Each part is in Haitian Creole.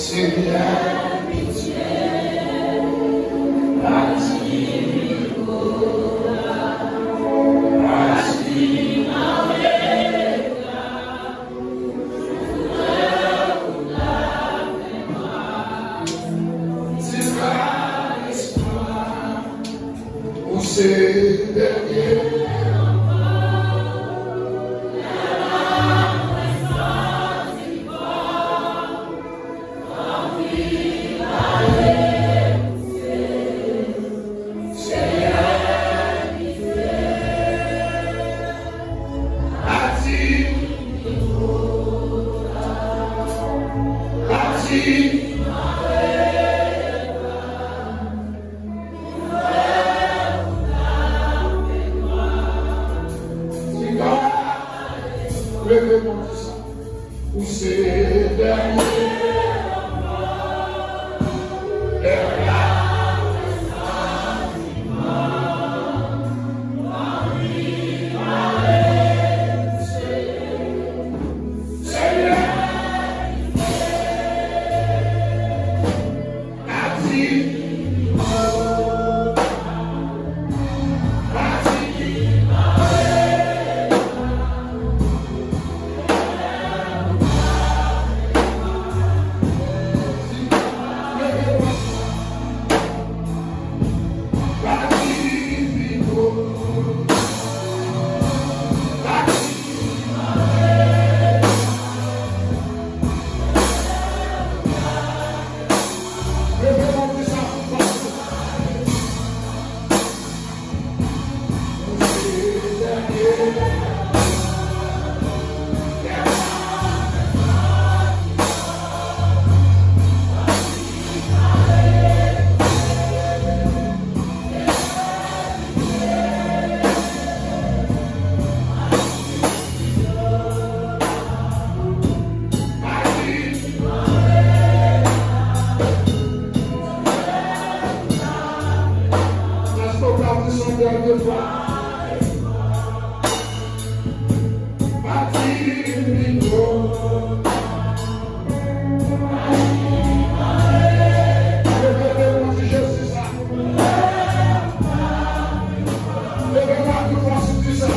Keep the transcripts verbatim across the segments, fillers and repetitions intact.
Senyè, pitye, pati, pati, ou se dènye. Leve pou sa. Ou se dènye. Èske w ka di sa yon dènye fwa? Pati pito. Leve men w pou di Jezi sa. Leve men w pou di sa.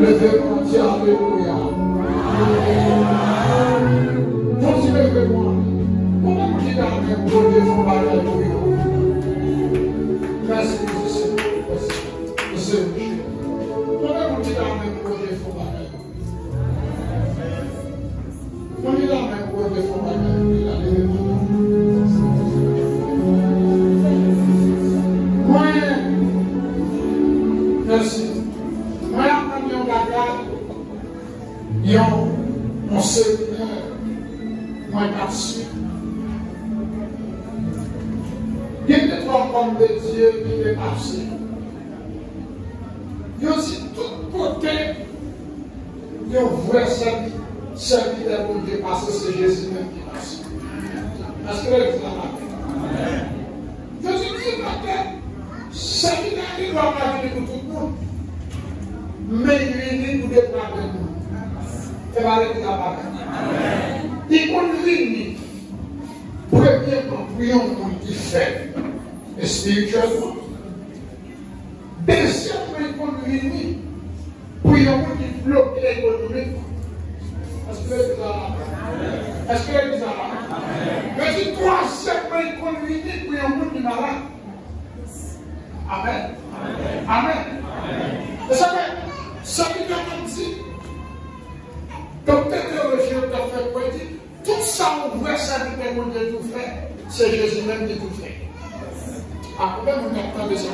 Leve pou di alelouya. Fò di leve pou. Konbyen moun ki ta renmen Bondye fè yon bagay pou yo? Mèsi, mèsi, mèsi. Mèsi, mèsi. Konbyen moun ki ta renmen Bondye fè yon bagay pou yo? Mwen gen lanmen pou Bondye fè yon bagay pou li, gade. Mwen, mèsi. Mwen aprann yon bagay, yon, yon seminè, mwen t ap swiv. Gen de twa òm de Dye ki te pase. Yo di tout kote yon vrè sèvi-, sèvitè Bondye pase, se Jezi menm ki pase. Èske legliz la pa bèl? Yo di li pa bèl. Sèvitè a gen dwa pa vini pou tout moun. Men li vini pou de twa bèl moun. Se pa legliz la pa bèl. Li konn vini premyèman pou yon moun ki fèb espirityèlman. Dezyèmman, li konn vini pou yon moun ki bloke ekonomikman. Èske legliz la la? Èske legliz la la? Yo di twazyèmman, li konn vini pou yon moun ki malad. Amèn. Amèn. E sa fè, sa ki te konn di, doktè teyolojyen yo t ap fè kwè di, tout sa ou vwè sèvitè Bondye tou fè, se Jezi menm ki tou fè. A, konbyen moun k ap tande sa?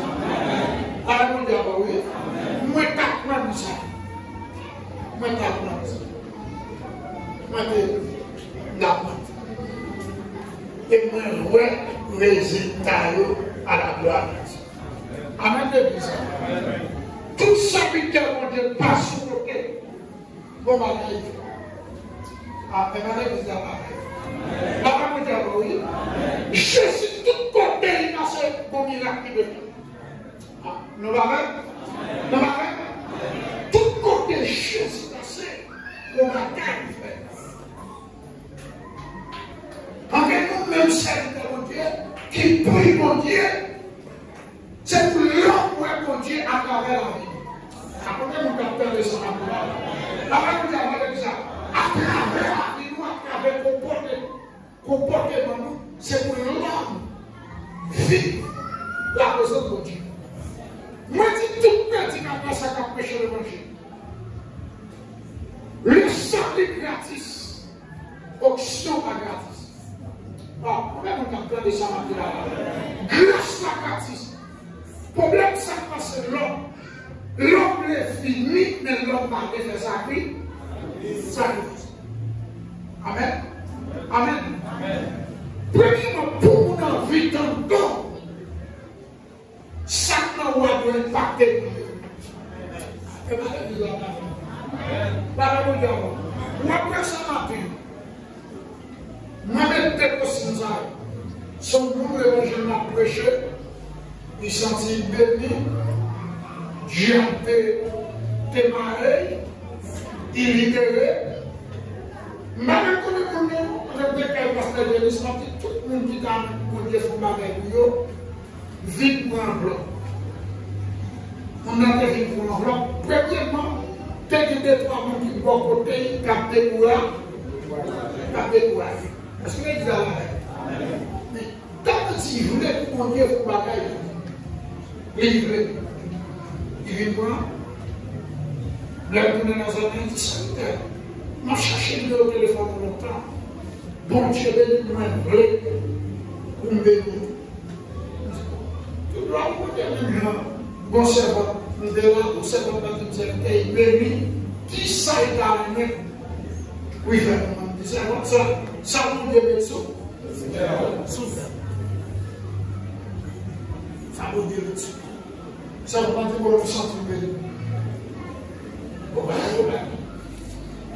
Ala Bondye ap ba wi. Mwen t aprann sa. Mwen t aprann sa. Mwen te, m t aprann. E mwen wè rezilta yo, alaglwa a Dye. Amèn, legliz la. Tout sèvitè Bondye pa sou kote. Bon bagay. A, men pa legliz la pa. Papa Bondye a ba wi. Jezi tout kote li pase, gon mirak ki fèt. A, nou pa vre? Nou pa vre? Tout kote Jezi pase, gon bagay ki fèt. Anben nou menm sèvitè Bondye, ki pri Bondye, se pou lòm wè Bondye atravè lavi nou. A konbyen moun k ap tande sa maten an? Papa Bondye a mande sa. Atravè lavi nou, atravè konpòte-, konpòteman nou, se pou lòm viv laprezans Bondye. Mwen di tout predikatè sa k ap preche levanjil. Le salut gratis. Onksyon pa gratis. A, konbyen moun k ap tande sa maten an? Gras la gratis. Pwoblèm sa k pase lòm. Lòm vle vini, men lòm pa vle fè sakri-, sakrifis. Amèn. Amèn. Premyèman, pou moun anvi tann don, sa k nan ou a dwe enpakte moun yo. E pa legliz la pa fè. Papa Bondye a ba. W ap wè sa maten. Mwen met de konsiy sa yo. Se yon moun levanjil m ap preche, li santi l beni, dyab te, te mare l, li libere. M pa menm konnen moun nan, mwen te kay pastè Denis, m ap di tout moun ki ta renmen pou Bondye fè yon bagay pou yo, vin pran anvlòp. Moun nan te vin pran anvlòp. Premyèman, te gen de twa moun ki bò kote l, k ap dekoura-, k ap dekouraje. Èske legliz la la? Men, tankou di vle pou Bondye fè yon bagay, li vle. Li vin pran. Lè l tounen nan zòn nan, li di, "Sèvitè, m ap chache nimewo telefòn ou lontan. Bondye beni m, mwen vle pou m beni w." Tout lwa ou kote menm jan. Bon sèvant, m te la, tout sèvant nan di m sèvitè, li beni, kisa li ta renmen pou li fè pou mwen? M di sèvant, sa, sa Bondye met sou, sou tèt. Sa Sa vle di, bon, nou santi beni. Bon, pa gen pwoblèm.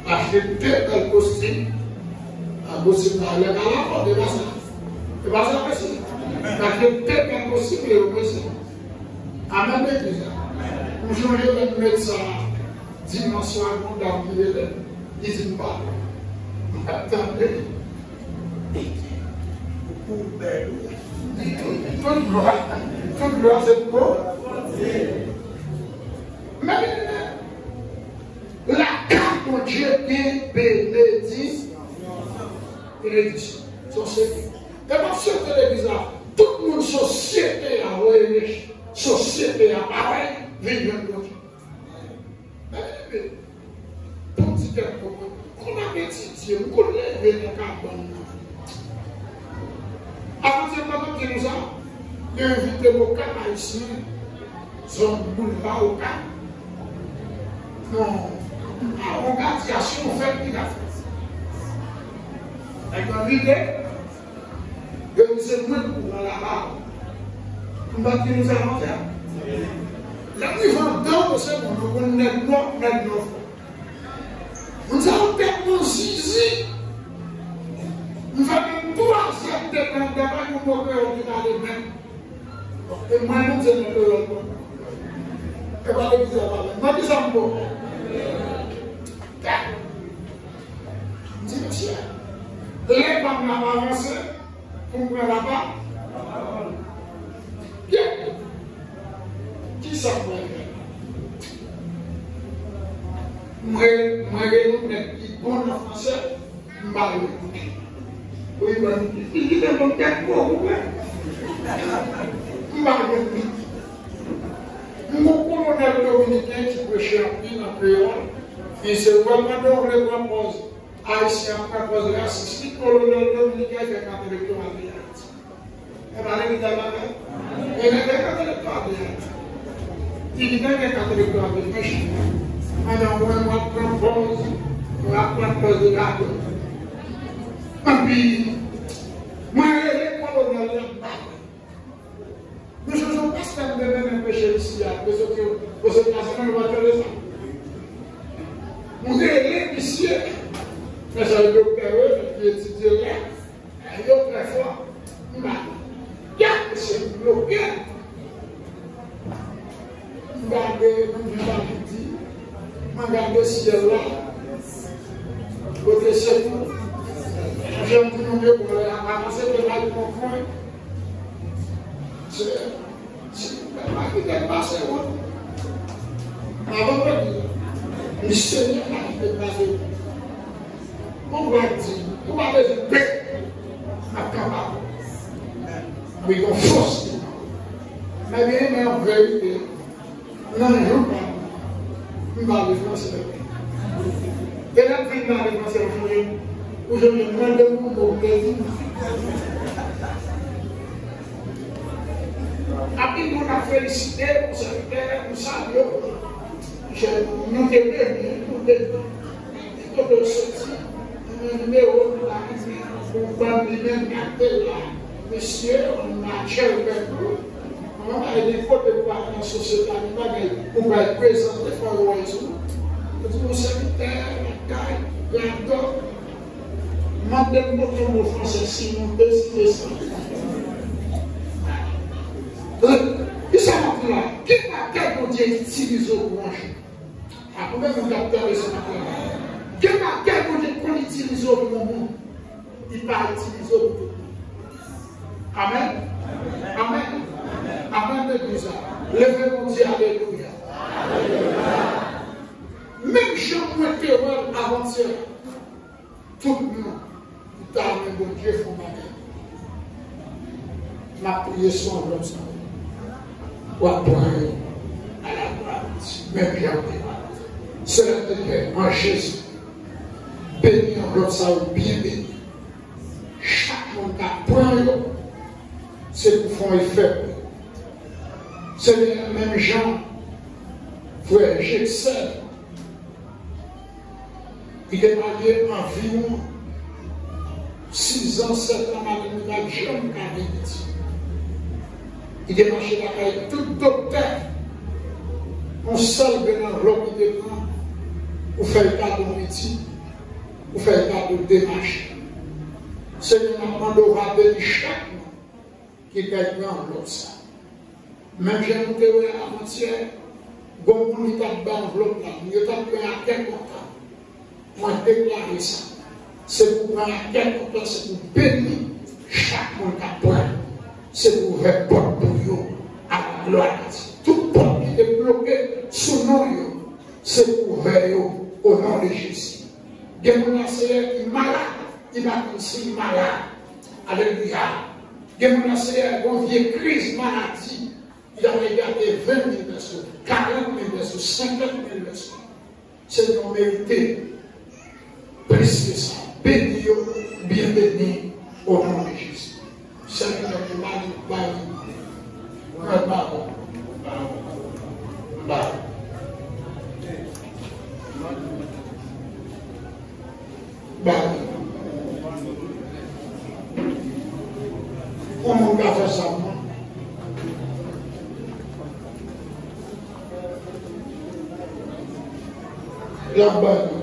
Achte de bèl kostim. A kostim nan lè ka la, bon, e pa sa. E pa sa, mèsi. Achte de bèl kostim, e yo mèsi. Amèn, legliz la. M sonje lè m met sa, dimanch swa, gon dam ki rele m. Li di m pa. M pa t tande. Ou bèl, wi. Tout glwa, tout glwa se pou Bondye. Men, men, men, lakay Bondye gen benediksyon. Benediksyon. Se yon sekrè. E m ap swete legliz la, tout moun sosyete a voye rejte, sosyete a pa wè, vin jwenn Bondye. Pou m di kèk mo, m konn ap etidye, m konn leve nan kabann nan. Avantyè m t ap di nou sa, yo envite m Okap Ayisyen, zòn Boulva Okap. Non, a yon radyasyon fèt li ka fèt. Nèg nan rive, yo di se mwen ki pran laba. M pa t gen nou sa nan tè. Lè m rive anndan, se bon, nou konn nèg nò, nèg nò fò. Moun sa yo tèlman zizi. M fè menm twa zè m te pran anndan, pa gen yon mo kreyòl ki pale menm. E mwen, nou di nan kreyòl, bon. E pa legliz la pale. Mwen di sa m bon. M di, mesye, lè pa m la pa avanse, pou m pran laba. Byen. Kisa m pral fè? Mwen, mwen gen yon nèg ki bon nan fransè, m ba l. Wi, ban li. Li kite m kèk mo, ou wè. M ba l. M gon kolonèl dominiken ki preche anpil an kreyòl. Li se wè pandan w vle pran pòz Ayisyen ap pran pòz rasis li, kolonèl dominiken fè kat elektoral li Ayiti. E pa legliz la pa fè? E li fè kat elektoral li Ayiti. Li di men kat elektoral li, men chita. Pandan mwen, mwen ap pran pòz, mwen ap pran pòz de gado. Anpi, mwen rele kolonèl la, m pa wè. Mesye, se yon pastè m te mennen preche isi a, te soti Ozetazini, nou pa tande sa. M rele misye, men sa se doktè yo, ki etidye la, yo trè fò. M pa, gad misye bloke. M gade, m vin pa piti. Mwen gade syèl la. Kote se pou. Jan m di nou de bò la, avanse te bay konprann. Se, se, pa kite m pase wont. Avan mwen di, li Senyè pa kite m pase wont. Bon, m va di, ou pa bezwen pè. M ap kapab. Mwen gon fòs. Men byen, men an verite, nan jou pa m, m pale fransè. E lè m fin pale fransè, ou sonje, ou sonje mwen de moun pou te di m. Anpil moun ap felisite pou sèvitè, pou sa yo. Nou te beni, nou te Kote w soti, nimewo nou la rive, yon bann li menm gade la, mesye, on a chèlbè tou. Mwen pa gen kote pou al nan sosyete a, gen bagay ou bay prezante fò yo wè sou. Yo di yon sèvitè, lakay, gado. Mande m pote yon mo fransè si nou deside sa. Kisa m ap di la? Ki bagay Bondye itilize w pou yon jou? A, ou menm moun k ap tande sa maten an. Gen bagay Bondye konn itilize w pou yon moun. Li pa itilize w pou tout moun. Amèn. Amèn. Amèn, legliz la. Leve Bondye, alelouya. Menm jan mwen te wè l avantyè. Tout moun ki ta renmen Bondye fè yon bagay. M ap priye sou anvlòp sa yo. W ap pran yo. Alaglwa a Bondye. Menm jan w te pale. Seyè, an Jezi, beni anvlòp sa yo, byen beni. Chak moun k ap pran yo, se pou fè yon efè pou yo. Senyè, menm jan frè Jeksèl Li te marye anviwon sizan, sètan, madanm li pa t janm ka gen pitit. Li te mache lakay tout doktè. Yon sèl grenn anvlòp li te pran pou fè l kado yon pitit, pou fè l kado de machin. Senyè, m ap mande w va beni chak moun ki pèdi anvlòp sa. Menm jan nou te wè avantyè, gon moun ki t ap bay anvlòp la, moun yo t ap pran ak kè kontan. Mwen deklare sa. Se pou pran ak kè kontan, se pou beni chak moun k ap pran. Se pou ouvè pòt pou yo, alaglwa de Dye. Tout pòt ki te bloke sou non yo, se pou ouvè yo, o non de Jezi. Gen moun la, Seyè, ki malad, ki pa konn si l malad. Alelouya. Gen moun la, Seyè, gon vye kriz maladi, li ta pral gate ven mil pèsòn, karant mil pèsòn, senkant mil pèsòn. Senyè, w merite plis ke sa. Beni yo, byen beni, o non de Jezi. Sèvitè, m ba li, m ba li. Mwen ba ou. M ba ou. M ba ou. M ba ou. Yon moun ka fè sa pou mwen? L ap ba nou.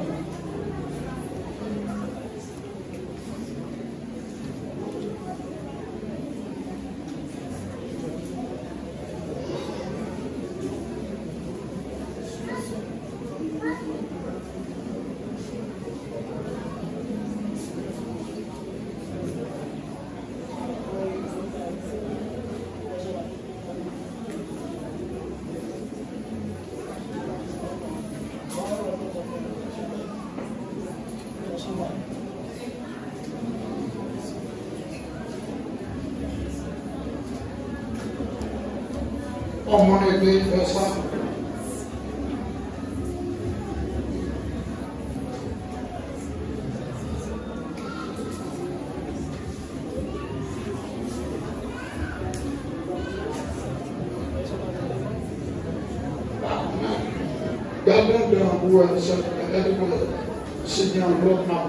Kòman w ede fè sa? Gade anndan an pou wè, sèvitè, gade pou wè si gen yon lòt m ap.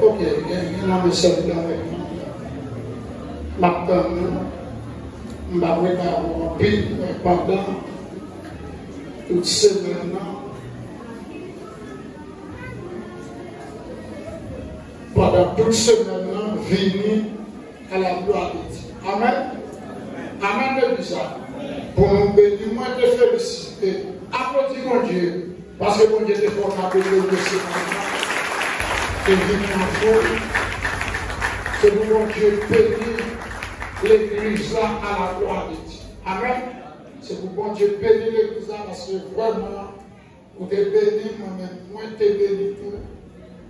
Ok, gen, gen nan men sèvitè avèk mwen. M ap tann nou. M p ap rete avè w anpil, men pandan tout semèn nan, pandan tout semèn nan, vini à la gloire de Dieu. Amèn. Amèn, legliz la. Pou nou beni, mwen te felisite. Aplodi Bondye. Paske Bondye te fè w ka beni w de semèn nan. E vini an foul. Se pou Bondye beni legliz la à la gloire de Dieu. Amèn. Se pou Bondye beni legliz la paske vrèman, ou te beni, mwen menm, mwen te beni tou.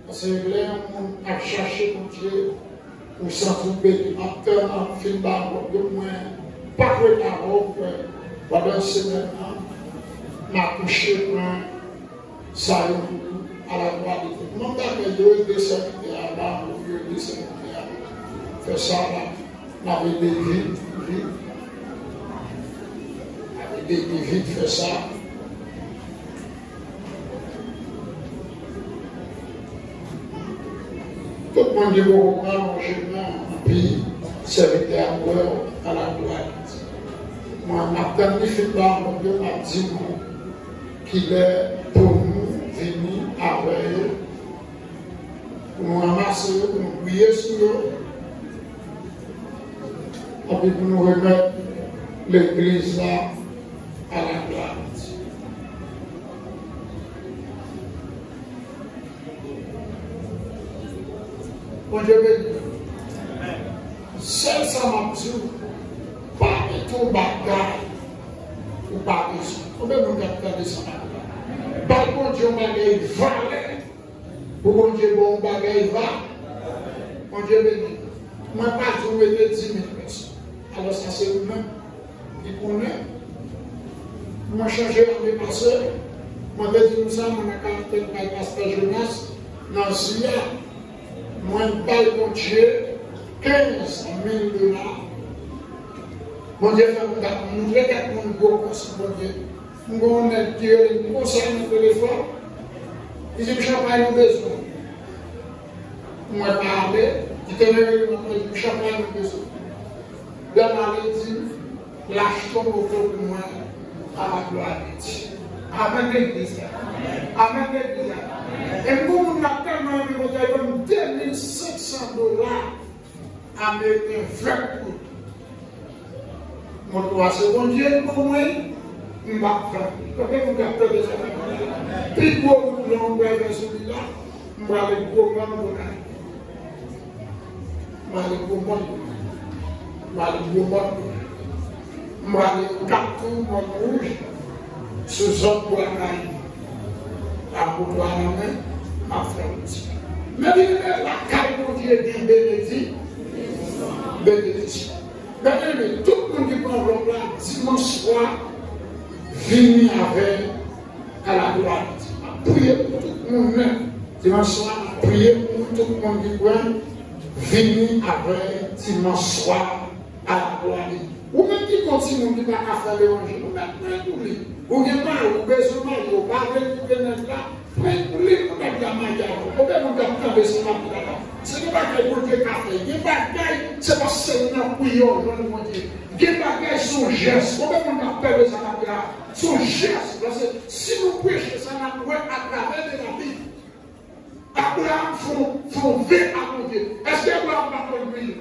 Paske lè yon moun ap chache Bondye, ou santi w beni. M ap tann, m ap fin ba w, mwen pa kwè nan ou, frè. Pandan semèn nan, m akouche pran sa yo pou à la gloire de Dieu. Manm dakèy yo ede sèvitè a, ba yo ede sèvitè a. Fè sa la. N ap ede vit, vit. N ap ede pi vit fè sa. Tout moun ki poko pran, lonje men, epi sèvitè a ap wè w à la gloire de Dieu. Mwen, m ap tann li fin ba mwen, m ap di nou kilè pou nou vini avè yo. Pou nou ranmase yo, pou nou priye sou yo, epi pou nou remèt legliz la à la gloire de Dieu. Bondye beni. Sèl sa m ap di w, pa mete yon bagay ou pa bezwen. Konbyen moun k ap tande sa maten? Bay Bondye yon bagay valè. Pou Bondye ba w bagay va, Bondye beni. Mwen pa di w mete di mil pèsòn. Alò sa se ou menm ki konnen. Mwen chanje ane pase, mwen te di nou sa, mwen nan karantèn kay pastè Jonas, nan Ziya, mwen bay Bondye kenz mil dola. Bondye fè m gade, m montre kèk moun gwo kòs Bondye. M gen yon nèg ki rele m konsa nan telefòn. Li di m, "Champagne, nou bezwen." Mwen pa ale. Li te rele m ankò, li di m, "Champagne, nou bezwen." Bènale di, l achte yon moto pou mwen, a la glwa de Dye. Amèn, legliz la. Amèn, legliz la. E m gon moun k ap tèlman renmen Bondye, li ban m de mil senk san dola ameriken vèt pou moto a. Se Bondye l ban mwen, m p ap vann li. Konbyen moun k ap tande sa? Pi gwo wout lan, ou wè vè sou li la, m prale gwo mòn pou l ale. M ale Gwomòn. M ale Gwomòn. M ale Kap Tou, Mòn Wouj, sou zòn Bwa Kay. Ak moto a nan men, m ap fè wout. Men byeneme, lakay Bondye gen benedi-, benediksyon. Byeneme, tout moun ki pran anvlòp la, dimanch swa, vini avè a la glwa de Dye. M ap priye pou tout moun menm. Dimanch swa, m ap priye pou tout moun ki kwè. Vini avè dimanch swa a la glwa de Dye. Ou menm ki gon timoun ki pa ka fè levanjil, ou mèt priye pou li. Ou gen mari, ou bezwen marye, ou pa vle kite nèg la, priye pou li pou nèg la marye avè w. Konbyen moun k ap tande sa m ap di la la? Se gen bagay Bondye ka fè. Gen bagay, se paske l nan priyè w jwenn Bondye. Gen bagay, se yon jès. Konbyen moun k ap tande sa m ap di la? Se yon jès. Paske si nou preche sa, n ap wè atravè de labib. Abraram fè yon, fè yon ve a Bondye. Èske Abraram pa t konn priye?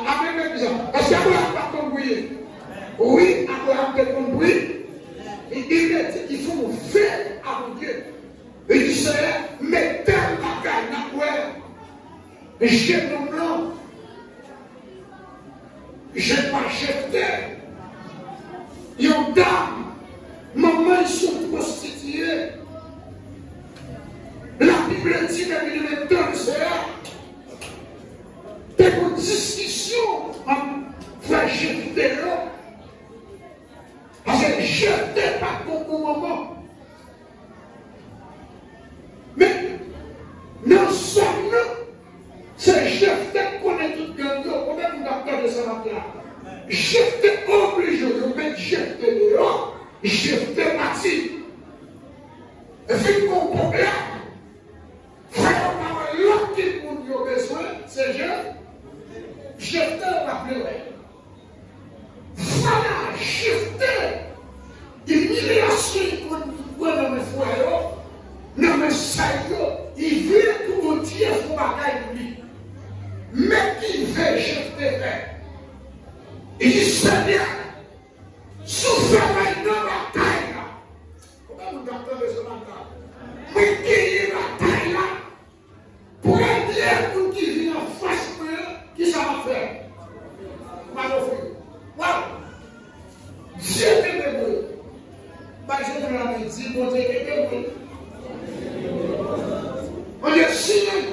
Amèn, legliz la. Èske Abraram pa t konn priye? Wi, Abraram te konn priye. Li, li te di, li fè yon ve a Bondye. Li di, Senyè, met tèl bagay, n ap wè. Jenòm lan, Jefta, Jefte, yon dam, manman l se yon pwostitiye. Labib la di, depi li met tan nan Seyè a, te gen diskisyon ant frè Jefte yo. Paske Jefte pa t gon bon manman. Men, nan zòn nan, se Jefte k konnen tout gang yo. Konbyen moun k ap tande sa m ap di la? Jefte oblije yo met Jefte deyò. Jefte pati. E fin gon pwoblèm. Frè yo pa wè lòt ki moun yo bezwen, se Je-, Jefte yo pa vle wè. Vwala, Jefte, imilyasyon li konn pran nan men frè yo, nan men sè yo, li vle pou Bondye fè yon bagay pou li. Men ki ve Jefte fè. Li di, Senyè, si w fè mwen nan batay la, konbyen moun k ap tande sa maten an? Mwen genyen batay la. Premye moun ki vin anfas mwen an, kisa m ap fè? M al ofri. Waw! Dye kenbe mwen. Bay Jefte lamen, di, Bondye kenbe mwen. Bondye siyen.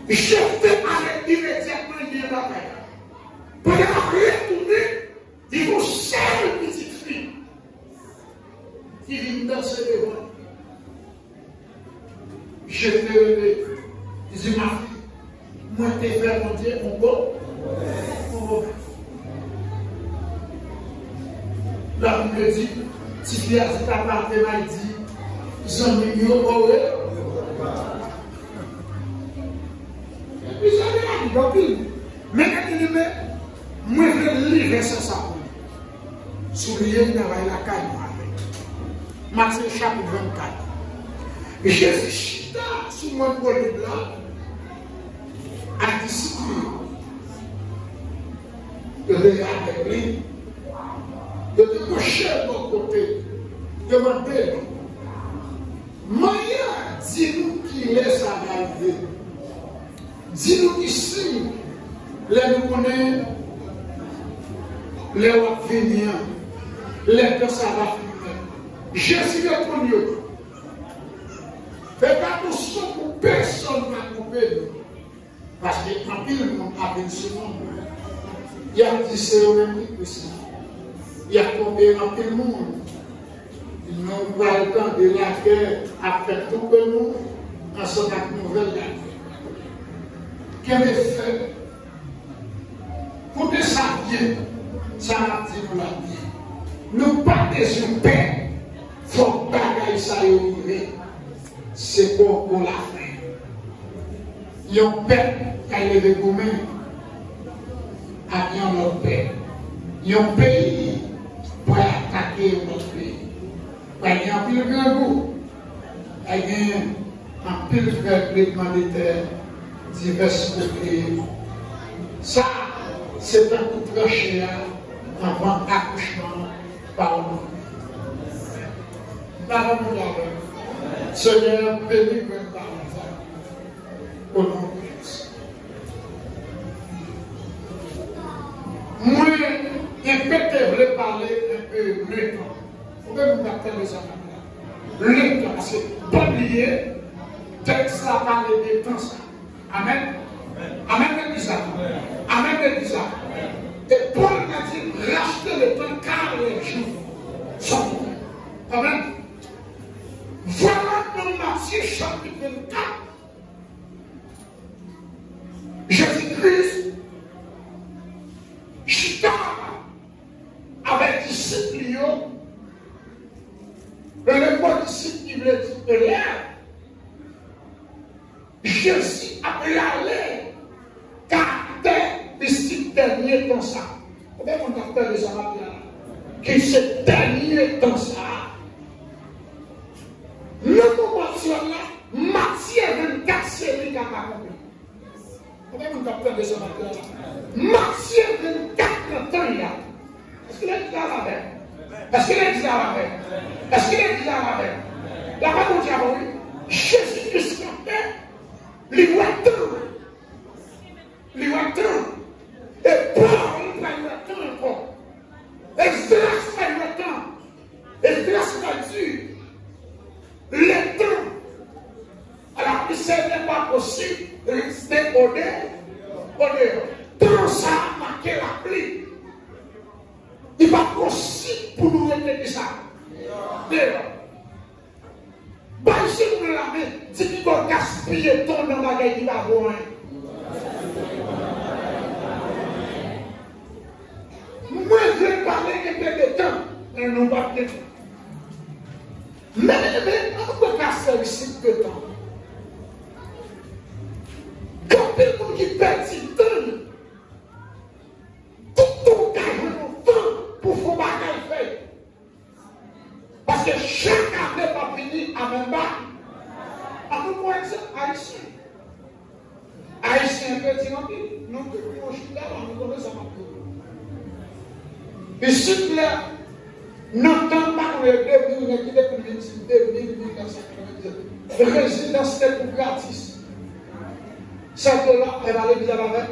Jefte ale imedyatman, li gen batay la. Pandan l ap retounen, li gen yon sèl pitit fi ki vin danse devan li. Jefte rele, li di, Ma fi, mwen te fè Bondye yon bon, yon bon bagay. Labib di, tifi a di, Papa te bay di zanmi m yo, ore. Epi sa gen Labib anpil. Men gade li, men mwen vle li vèsè sa pou nou. Si w bliye l, travay lakay nou avè l. Matye chapit vennkat. Jezi chita sou mòn Oliv la ak disip li yo. Yo te avèk li. Yo te pwoche l bò kote. Yo mande li, Manyè, di nou kilè sa va rive. Di nou ki siy, lè nou konnen lè w ap vini an, lè tan sa va fini an. Jezi reponn yo, fè atansyon pou pèsonn pa twonpe nou, paske anpil moun ap vin sou non mwen. Y ap di se yo menm ki Kris la. Y ap twonpe anpil moun. Nou pral tande lakè ap fè twonpe nou ansanm ak nouvèl lakè. Kenbe fèm. Koute sa byen, sa m ap di nou la byen. Nou pa bezwen pè. Fòk bagay sa yo rive. Se poko lafen. Yon pèp k al leve goumen. ak yon lòt pèp. Yon peyi pral atake yon lòt peyi. Pral gen anpil grangou. Pral gen anpil frè k ret mande tè divès kote. Sa, se tankou tranche a anvan akouchman pa w. N ap mande avè m. Senyè, beni grenn pawòl sa. O non de Jezi. Mwen, enpe te vle pale enpe letan. Konbyen moun k ap tande sa maten an? Letan, paske pa bliye, tèks la pale de tan sa. Amèn. Amèn legliz la. Amèn legliz la. E Pòl te di, rachte le tan car les jours sont mauvais. Amèn. Vwala nan Matye chapit vennkat, Jezi Kris chita avèk disip li yo, le mo disip ki vle di elèv, Jezi ap rale karaktè mistik dènye tan sa. Konbyen moun k ap tande sa m ap di la? Ki se dènye tan sa. Nan moman sa la, Matye vennkat se li k ap akonpli. Konbyen moun k ap tande sa maten an? Matye vennkat nan tan y ap. Èske legliz la avè m? Èske legliz la avè m? Èske legliz la avè m? Lapawòl Bondye a bon, wi. Jezi Kris kanpe, li wè tan. Li wè tan. E Pòl pral wè tan ankò. Esdras pral wè tan. Esdras pral di, le temps à la pluie n'est pas possible de rester au dehors. Tan sa a make lapli. Li pa posib pou nou rete kisa? Deyò. Bay timoun yo lamen, di piga w gaspiye tan w nan bagay ki pa vo anyen. Mwen vle pale enpe de tan, men nou p ap gen tan. Men, men, men, an nou pran ka sèvis de tan. Gen anpil moun ki pèdi tan yo. Tout tan w ka jwenn yon tan pou fè yon bagay, fè l. Paske chak ane p ap vini a menm ba. An nou pran egzanp, Ayisyen. Ayisyen enpe di anpil. Nou tout nou chita la, nou konnen sa m ap di. Isit la, nan tan pa nou e de mil nèg ki depi vin isit, de mil, mil nèf san katrevendiz. Rezidans te pou gratis. Sèl ke la, e pa legliz la pa fè.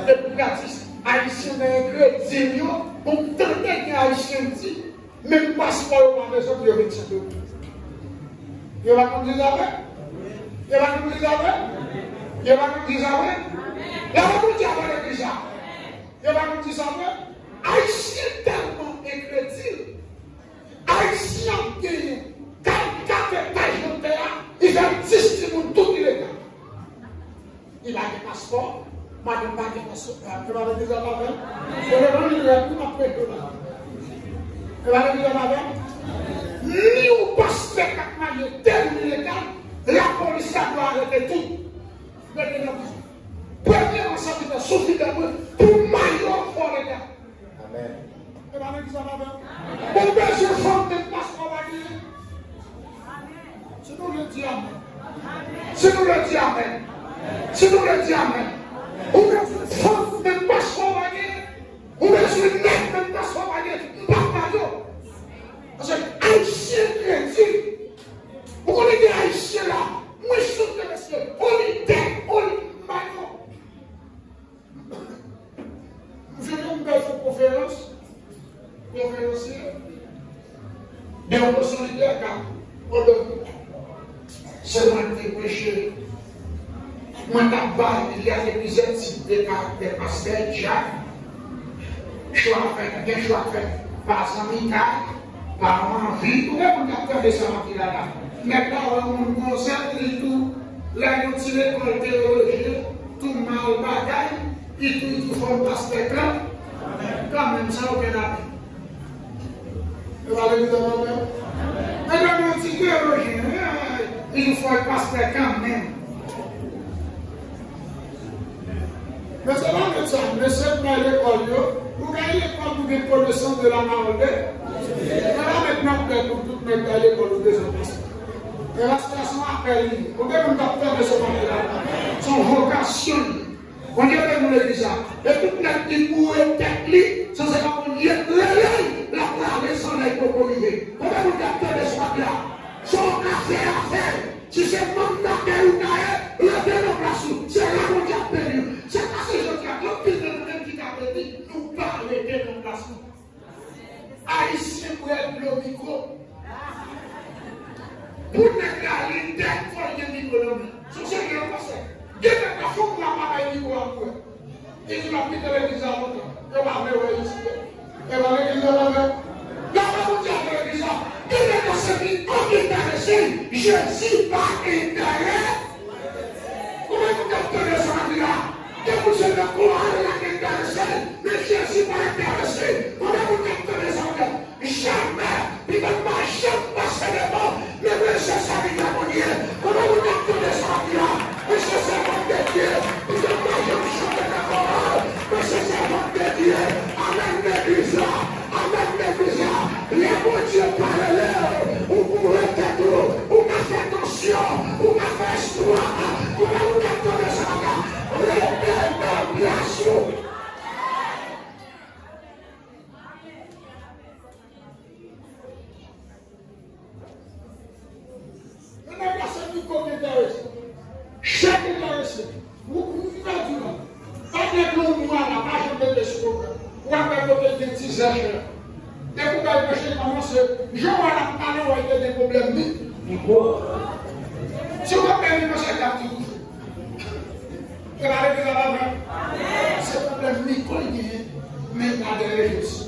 Te pou gratis. Ayisyen nan ekredi yo, pou m tande gen Ayisyen di, menm paspò yo pa bezwen pou yo vin Sendomeng. Yo pa konn di zafè? Yo pa konn di zafè? Yo pa konn di zafè? Lè w konn di zafè legliz la. Yo pa konn di zafè? Ayisyen tèlman enkredil. Ayisyen ap genyen kay kat etaj nan tè a, li fè dis timoun tout ilegal. Li pa gen paspò, madanm pa gen paspò. E pa legliz la pa fè l. Se levanjil la tou m ap preche la. E pa legliz la pa fè l. Ni yon pastè k ap marye de moun ilegal, lapolis la dwe arete tout. Mete nan prizon. Premye ansèyman sa ki fè sou fidèl mwen pou mayo fò legal. Amèn. E pa legliz la pa fè l. Ou bezwen fanm menm paspò pa genyen. Si nou vle di amèn. Si nou vle di amèn. Si nou vle di amèn. Ou bezwen fanm menm paspò pa genyen. Ou bezwen nèg menm paspò pa genyen. M p ap ba yo. Paske Ayisyen enkredil. Ou konnen gen Ayisyen la. Mwen sou ke mesye. Oli dèk, oli mayo. M sonje m t al fè yon konferans, konferansye, devosyon lidè k ap, pandan se mwen k te preche. Mwen t ap bay, il y a de plizyè tip de karaktè, pastè, dyak, chwa fèt, gen chwa fèt pa zanmi kay, pa anvi, ou gen moun k ap tande sa m ap di la la. Nèg la wè yon moun konsa, li tou, lè yon ti lekòl teyoloji, tou mal bagay, li tou, li tou fò pastè kan, kanmenm, sa okenn abè. Yo pa legliz la kanmenm. Nèg la yon ti teyoloji, li tou fò pastè kanmenm. Mesye pa met sa, mesye k bay lekòl yo, pou kay lekòl pou gen konesans de la parole de Dye. Se pa met nan tèt pou tout nèg kay lekòl ou bezwen pastè. Men pastè se yon apèl li ye. Konbyen moun k ap tande se maten la? Se yon vokasyon li ye. Bondye beni legliz la. E tout nèg ki boure tèt li, se se pa Bondye k rele l, l ap rale san lè l poko rive. Konbyen moun k ap tande se maten la? Se yon afè afè. Si se manm nan kay ou ta ye, leve nan plas ou. Se la Bondye ap beni w. Se pa se jodi a, gen anpil nan nou menm ki ka beni, nou pa rete nan plas nou. Ayisyen bwè dlo mikwo. Pou nèg la li tèt fò l gen mikwo nan men. Se yon serye pastè. Gen nèg la fò w pa bay mikwo a pou wè. Li di l ap kite legliz la lontan. Yo pa vle wè isi. E pa legliz la l ap fè. Lè Bondye ap fè legliz la. Gen nèg la se li k enterese. Jezi pa enterese. Kòman nou t ap tande sa m ap di la? Gen moun se nan koral la ki enterese, men Jezi pa enterese. Kòman nou t ap tande sa m ap di la? Jamè! Li pa t pa janm pase devan, men mesye sèvitè Bondye. Kòman nou t ap tande sa m ap di la? Mesye sèvant de Dye, li pa t pa janm chante nan koral, mesye sèvant de Dye. Amèn legliz la. Amèn legliz la. Lè Bondye pa rele w, ou boure tèt ou, ou ka fè tansyon, ou ka fè estwa, ou ka, ou ka tande sa la. Rete nan plas ou. Men nèg la se mikwo ki enterese. Chè ki enterese. Ou, ou, ou pèdi la. Pa gen yon mwa la, pa janm mete sou kote. Ou ap wè kote l gen ti zèch la. Depi w bay branche kòmanse, jan w wè l ap pale, w wè l te gen pwoblèm mi. Mikwo. Si w pa beni, branche l ap ti bouche. E pa legliz la pa vre. Se pwoblèm mikwo l genyen, men l pa dèyè Jezi.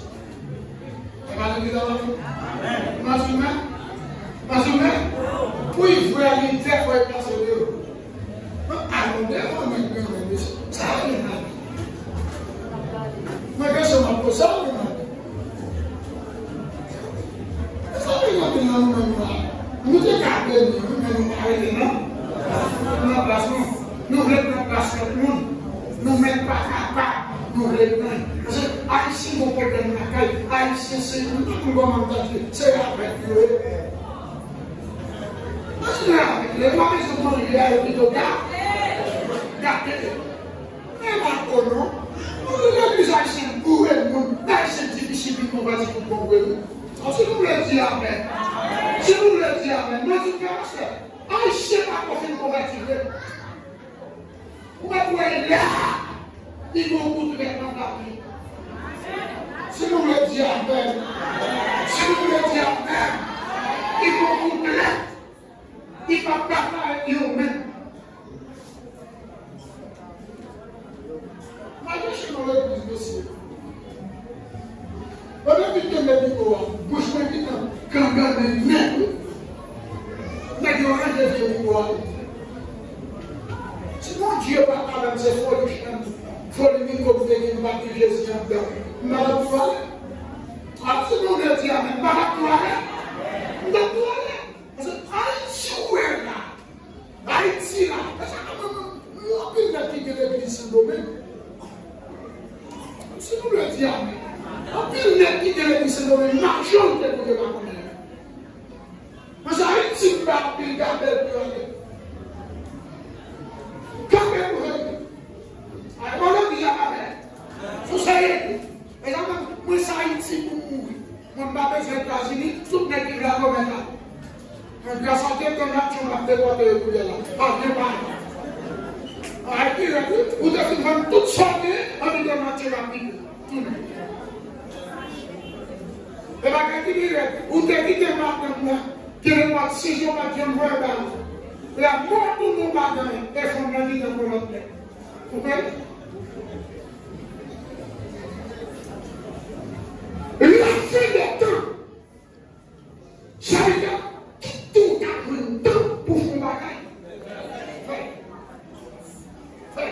E pa legliz la pa vre. Mwen di men, mwen di men, pou y vre li te fò y pase de yo. Mwen pa yon devan mwen gen mwen de sa vle mal. Mwen gen se mwen pou sa vle mal. Sa vle mal nan nou menm la. Nou te ka beni, nou men nou pa rete nan, nan plas nou. Nou vle pran plas lòt moun. Nou menm pa kapab. Nou vle pran. Paske Ayisyen gon pwoblèm lakay. Ayisyen se, nou tout nou kòman m ta di, se avèg yo ye. Mwen di avèg yo, yo pa bezwen manje a, yo pito ga-, gate. Men pa ko non. Legliz ayisyen boure moun. Ayisyen difisil pou konvèti tout bon vre wi. Si nou vle di amèn. Si nou vle di amèn. Mwen di frè pastè, Ayisyen pa ko fin konvèti vre. Ou mèt wè la, li gon kout lèt nan tap li. Si nou vle di amèn, si nou vle di amèn, li gon kout lèt, li pa, pa parèt li yo menm. M al chèche nan legliz mesye. Pandan ki tande mikwo a, bouch mwen gentan gangannen nèt wi. Nèg yo ranje vye mikwo a. Si Bondye pa t avè m, se foli chanm, foli mikwo m te gen, m pa t gen Jezi anndan, m pa t ap tou ale. A, si nou vle di amèn, m pa t ap tou ale. M t ap tou ale. Paske Ayiti ou wè la, Ayiti la, e sa k ap fè nou, nou anpil nèg ki gen legliz Sendomeng. Si nou vle di amèn, anpil nèg ki gen legliz Sendomeng, majorite moun yo pa konnen. Paske Ayiti m pa anpil gade l pou yo ale. Kanpe pou yo ale. Ay, bon, legliz la pa fè. Sou serye. Mezanmi, mwen se Ayiti pou m mouri. Mwen m pa bezwen Etazini, tout nèg ki vle al remèt la. Men gras a Dye, Donald Trump ap depòte yo kounye a la. Pa gen pa. Ay, dirèk wi. Ou te fin vann tout sa w gen, anpi Donald Trump ap vini. Tounen. E bagay ki dirèk, ou te kite madanm nan, gen nenpòt sis jou pa t janm voye bal. Lè mò tounen w pa gen anyen, e fanm nan vin nan pran lòt nèg. Ou konprann? Lafen dè tan. Sa vle di, kite w ta jwenn tan pou fè yon bagay. Fè. Fè.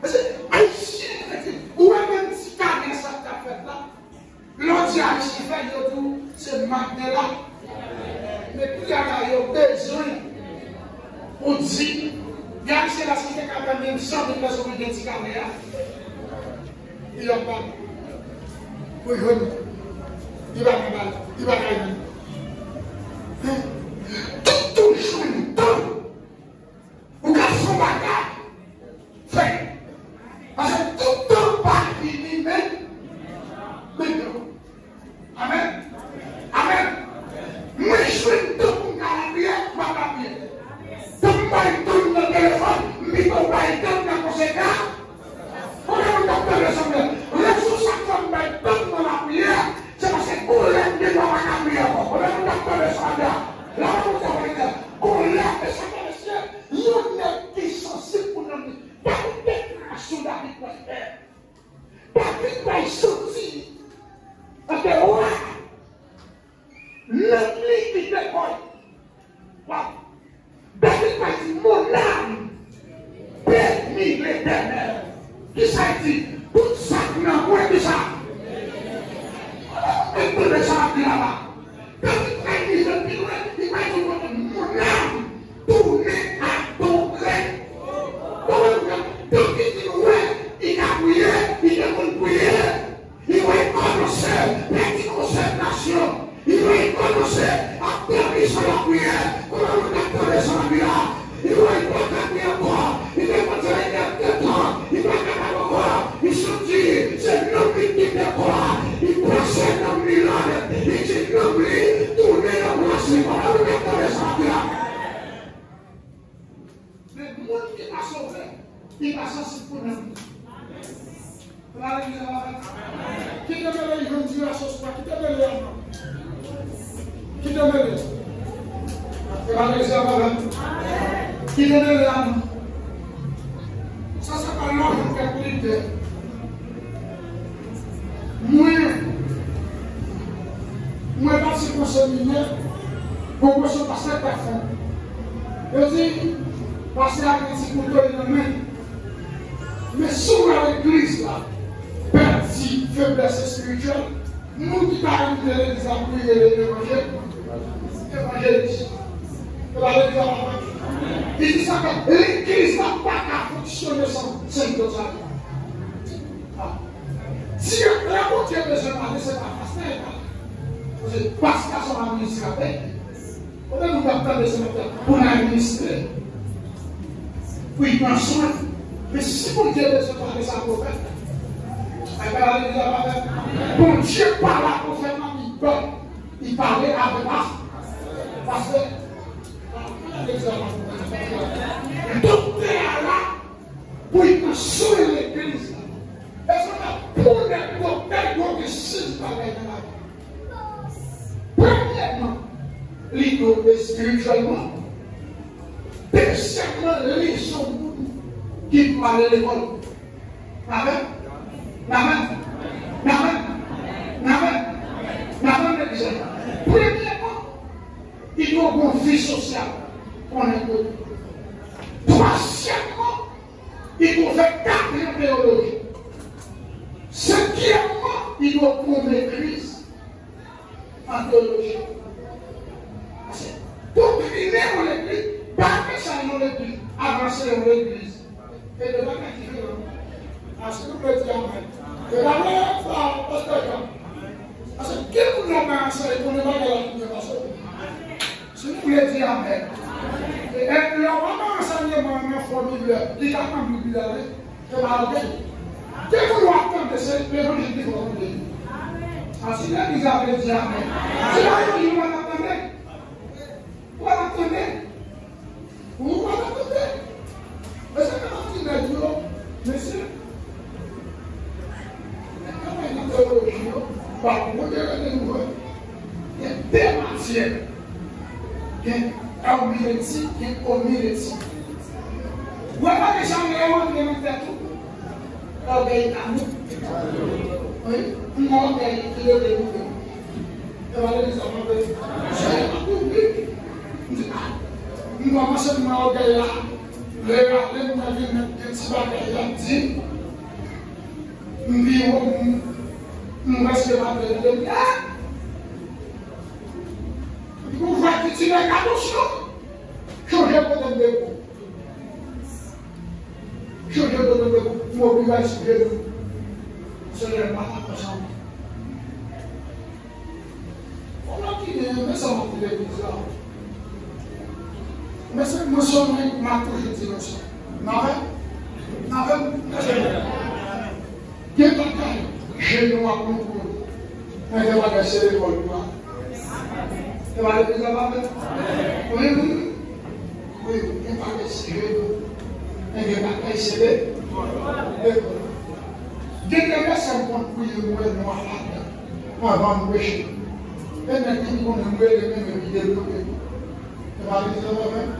Paske Ayisyen, ou wè menm ti kanè sa k ap fèt la, lè w di Ayisyen fè, yo di w se Mandela. Men kounye a la, yo bezwen ou di, Gen Ayisyen la, si te ka tann menm san mil pèsòn ki gen ti kare a, li ap ba pou jwenn, li pa ka ba, li pa ka jwenn. Tout, tout jwenn tan. Ou ka fè yon bagay, fè. Paske tout tan pa vini menm, menm jan. Amèn. Amèn. Mwen jwenn tan pou m ka lapriyè, m ap lapriyè. Tan m bay tan m nan telefòn, m pito bay tan m nan konsekan. Konbyen moun k ap tande sa m la? Rezon sa k fè m bay tan m nan lapriyè, se paske gon lè m gen dwa pa ka priye ankò. Konbyen moun k ap tande sa m la? Lè m ap tande sa m la, gon lè, mesye, mesye, yon nèg ki sansib pou nanm li. Gade deklarasyon David pral fè. David bay santi an te wa. Nanm li ki te kòy. Waw. David pa di, mon âme, bénis l'Éternel. Kisa l di? Tout sa k nan mwen, kisa? Mwen tande sa l ap di la la. David pa di, jan pi lwen, li pa di, mon âme, tounen adore. David di, wè, li ka priye, li te konn priye. Li rekonèt pèdi konsètrasyon. Li rekonèt ap dòmi san lapriyè. Kòman nou ka tande sa nan Bib la? Li wè li pa ka priye ankò. Li te panse li te pèdi tan. Li pa kapab ankò. Li santi se nanm li ki te kò a. Li panse nanm li la. Li di nanm li tounen nan plas li. Kòman nou ka tande sa nan Bib la? Men moun ki pa sove, li pa sansib pou nanm li. Ou la legliz la, papa? Kite mele jwenn dirasyon swa, kite mele a non. Kite mele. Ou la legliz la, papa? Kite mele a non. Sa, se pa lòt kèk lidè. Mwen, mwen pase konseminè, bon, konse pastè k ta fè. Yo di, pastè a gen ti kouto li nan men. Men si w wè legliz la pèdi feblès espirityèl, moun ki ta rele legliz la pou rele evanjel-, evanjelis. Se pa legliz la pa fèt. Li di sa fè legliz la pa ka fonksyone san, san Sentespri. Ah. Si lè Bondye bezwen pale, se pa pastè l pale. Paske pastè se yon administratè. Konbyen moun k ap tande se pou n administre? Pou l pran swen. Men si Bondye bezwen pale, se pwofèt. Ay, pa legliz la pa fèt. Bondye pale a pwofèt la, li bon. Li pale avèk pa-, pastè. Doktè a la pou l pran swen legliz la. E sa fè pou nèg doktè yo gen sis bagay nan lavi. Premyèman, li dwe espirityèlman. Dezyèmman, li se yon moun ki dwe ale lekòl. Amèn. Amèn. Amèn. Amèn. Amèn, mesye. Premyèman, li dwe gen vi sosyal. Konnen kote. Twazyèmman, li dwe fè kat an teyoloji. Senkyèmman, li dwe gen metriz an teyoloji. Paske doktrine yon legliz, pa fè sa yon legliz, avanse yon legliz. E de bagay diferan. Èske nou vle di amèn? E pa vre, pa, pastè Jan. Paske gen moun nan pa ansanm, konnen bagay la pou byen pase. Si nou vle di amèn. E, e, lè w ap nan ansèyman an nan fòm Bib la, li ka tann Bib la, wi. Se pa ògèy. Gen moun w ap tande, se levanjil ki fè w tande. A, si legliz la vle di amèn. Se pa levanjil w ap tande. Ou pa t ap tande. Ou pa t ap tande. Mesye, m ap di nèg yo, mesye, nèg yo pa nan teyoloji yo, pa pran de rete nou wè. Gen de matyè. Gen herméneutique, gen homilétique. Ou wè pa gen jan lè yo antre nan tèt ou. Ògèy ka moute. Wi, m gen ògèy ki leve moute. E pa legliz la, m ap di. Jè m ap ouvri. M di, a, m kòmanse m nan ògèy la. Lè, lè m nan vin nan gen ti bagay la, m di, m pi wo, m, m prèske pa vle vin, m di, a! M di, bon, fè ti nèg, atansyon! Chonje kote m te pran. Chanje de, de, de, mobilizasyon de nou. Senyè, pa ta konsa. Kòman ki gen, men sa m ap di legliz la. Men se mwen sèlman m ap toujou di nou sa. N avè m? N avè m? Gen bagay, jenou ap louvri. Men gen bagay, se lekòl pou al. Se pa legliz la pa fèt? Wi, wi. Wi, gen bagay se jenou. Men gen bagay se de, de. Gen de vèsè m konn priye, m wè nwa ladan anvan m preche. E nèg ki konnen m rele menm epi devlope. Se pa legliz la pa fèt?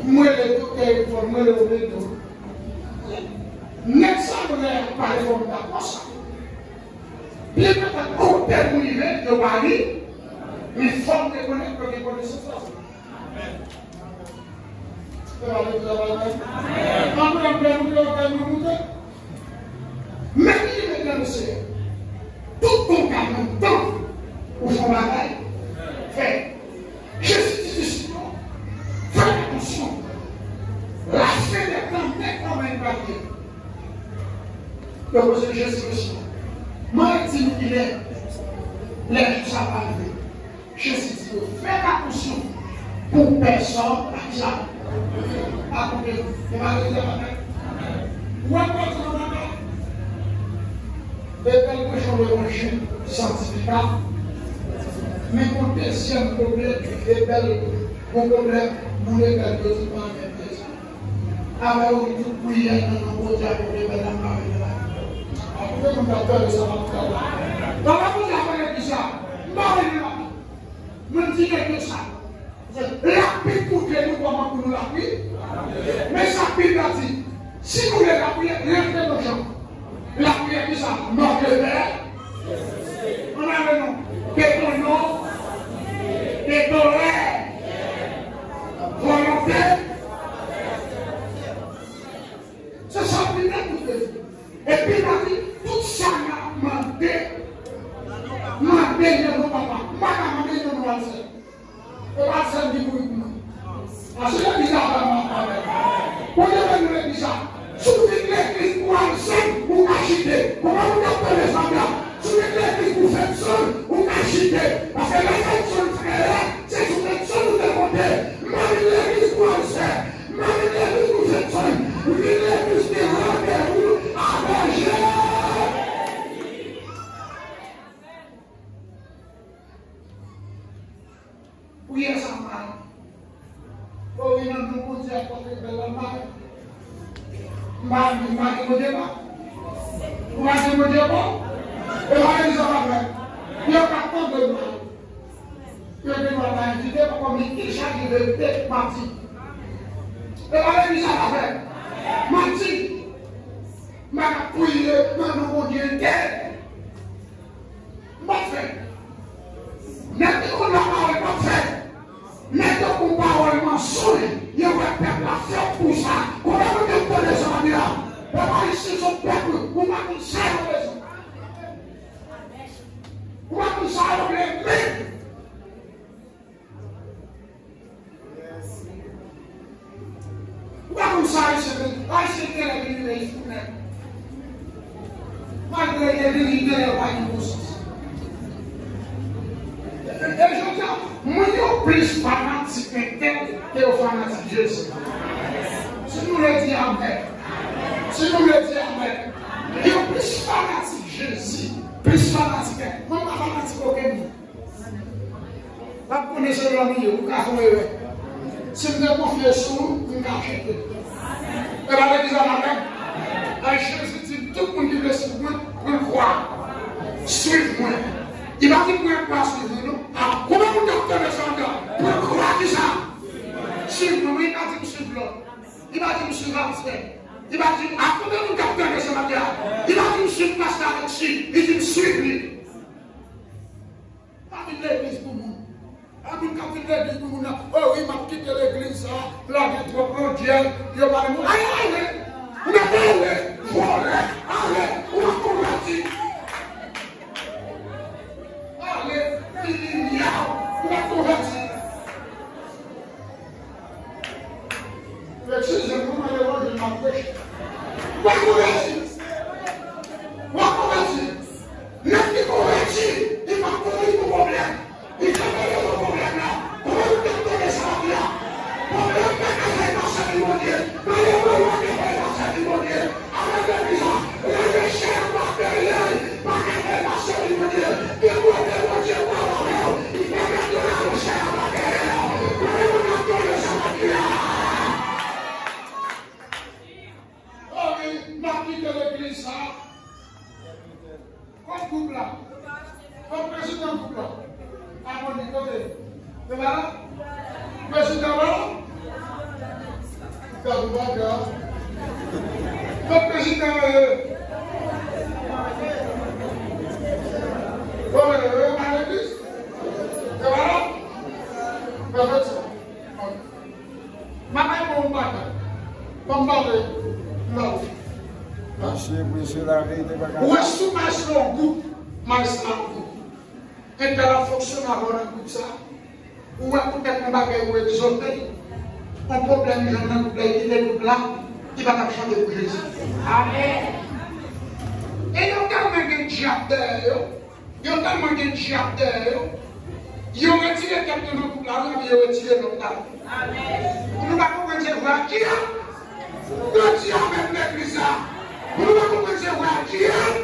M rele doktè Epòl, m rele Obedo. Nèg sa yo lè y ap pale fò m dakò sa. Byen petèt kote m rive, yo pa li, men fò m rekonèt ke gen konesans la. Fè male pou travay la. Ann pran pè nou, pran pè nou moute. Men ki li met nan mesye. Tout bon ka nan tan ou fè yon bagay, fè. Jezi di disip yo, fè atansyon. Lafen dè tan nèt kòman li pral ye. Yo poze Jezi kesyon. Mwen di nou kilè lè jou sa va rive. Jezi di yo, fè atansyon pou pèsòn pa kisa? Pa koute. E pa koute, pa koute. Ou wè pòt nan bagay. Ebèl pran yon levanjil santifika. Men gon dezyèm pwoblèm, Ebèl gon pwoblèm, moun Ebèl yo di pa renmen prezan. Avè yo ki tout priyè nan non Bondye ak Ebèl la m pa renmen la. A koute moun k ap tande sa m ap tande. Papa Bondye ap pale ki sa? M pa renmen la. Mwen di nèg yo sa. Lapli koute nou kòman pou nou lapli. Men sa Bib la di, si nou vle lapli, leve nou jan. Lapli ki sa? Nòt de pè. Ann ale non. Ke ton non. Ke ton rèy. Volonte. Se sa Bib la di. Epi l di, tout sa n ap mande, mande nan non Papa. M pa ka mande nan non Alsè. E pa Alsè ki pou li pou mwen. Paske legliz la pa mwen avè. Bondye beni legliz la. Si w vin legliz pou Alsè, ou ka chite. Kòman ou ka tande sa byen? Si w vin legliz pou Fedson, ou ka chite. Paske lè Fedson fè erè, se sou Fedson ou te konte. M pa vin legliz pou Alsè. M pa vin legliz pou Fedson. M vin legliz ki randevou avè Jezi. Priyè sa mal. O wi, nan non Bondye ak pòtre bèl la mal. M pa, m pa gen Bondye pa. Ou pa gen Bondye bon? E pa legliz sa pa fè. Yo pa tande mal. Yo te dwa pa envite, pa konn men ki jan ki verite, manti. E pa legliz sa pa fè. Manti. M pa ka priye nan non Bondye entèl. M pa fè. Nèg ki konn lapawòl, m pa fè. Nèg yo pou pawòl mansonj, yo wè pèp la fèt pou sa. Konbyen moun ki tande sa m ap di a? Pèp ayisyen se yon pèp, ou pa konn sa yo bezwen. Ou pa konn sa yo vle menm. Ou pa konn sa Ayisyen vle. Ayisyen genlè vin legliz pou nèg. Malgre yo te vini, genlè yo pa gen bon sans. E, e jodi a, moun yo plis fanatik entèl ke yo fanatik Jezi. Si nou vle di amèn. Si nou vle di amèn. Yo plis fanatik Jezi. Plis fanatik entèl. Mwen pa fanatik okenn moun. W ap konnen se lòm li ye, ou ka fè yon erè. Si m te konfye sou ou, m ka chite. E pa legliz la pa fè. Ay, Jezi di, tout moun ki vle swiv mwen, pran kwa. Swiv mwen. Li pa di pran kwa swiv mwen, non. A, konbyen moun k ap tande sa anndan? Pran kwa ki sa? Swiv mwen, wi, li pa di m swiv lòt. Li pa di m swiv pastè. Li pa di m, a, konbyen moun k ap tande sa anndan? Li pa di m swiv pastè Alexis, li di m swiv li. Pa vin legliz pou moun. A moun k ap vin legliz pou moun nan. O wi, m ap kite legliz sa, la gen twòp londyèl, yo pa renmen. Ay, ale! Ou mèt ale! Vòlè! Ale! Ou pa konvèti! Ale! Fini, myaw! Ou pa konvèti! Eskize m, mwen levanjil m ap preche. Gwoup la. Fòk prezidan gwoup la. Abòne, kote? Yo pa la? Prezidan pa la? Gad yon bagay. Fòk prezidan yo ye. Bon, men, yo pa legliz. Yo pa la? Pèfèksyon. M ap bay bon bagay. Ban m pale. Non. Mesye, mesye, laverite pa ka. Ou wè si w mache nan yon gwoup, mache nan yon gwoup. Entèl ap fonksyone avè w nan gwoup sa. Ou wè poutèt yon bagay ou egzote l. Yon pwoblèm jwenn nan gwoup la, li kite gwoup la, li pa t ap chante pou Jezi. Amèn. E yo tèlman gen dyab dèyè yo, yo tèlman gen dyab dèyè yo, yo retire tèt yo nan gwoup la, epi yo retire lòt la. Amèn. Pou nou pa konprann se vwa dyab. Yo di amèn legliz la. Pou nou pa konprann se vwa dyab.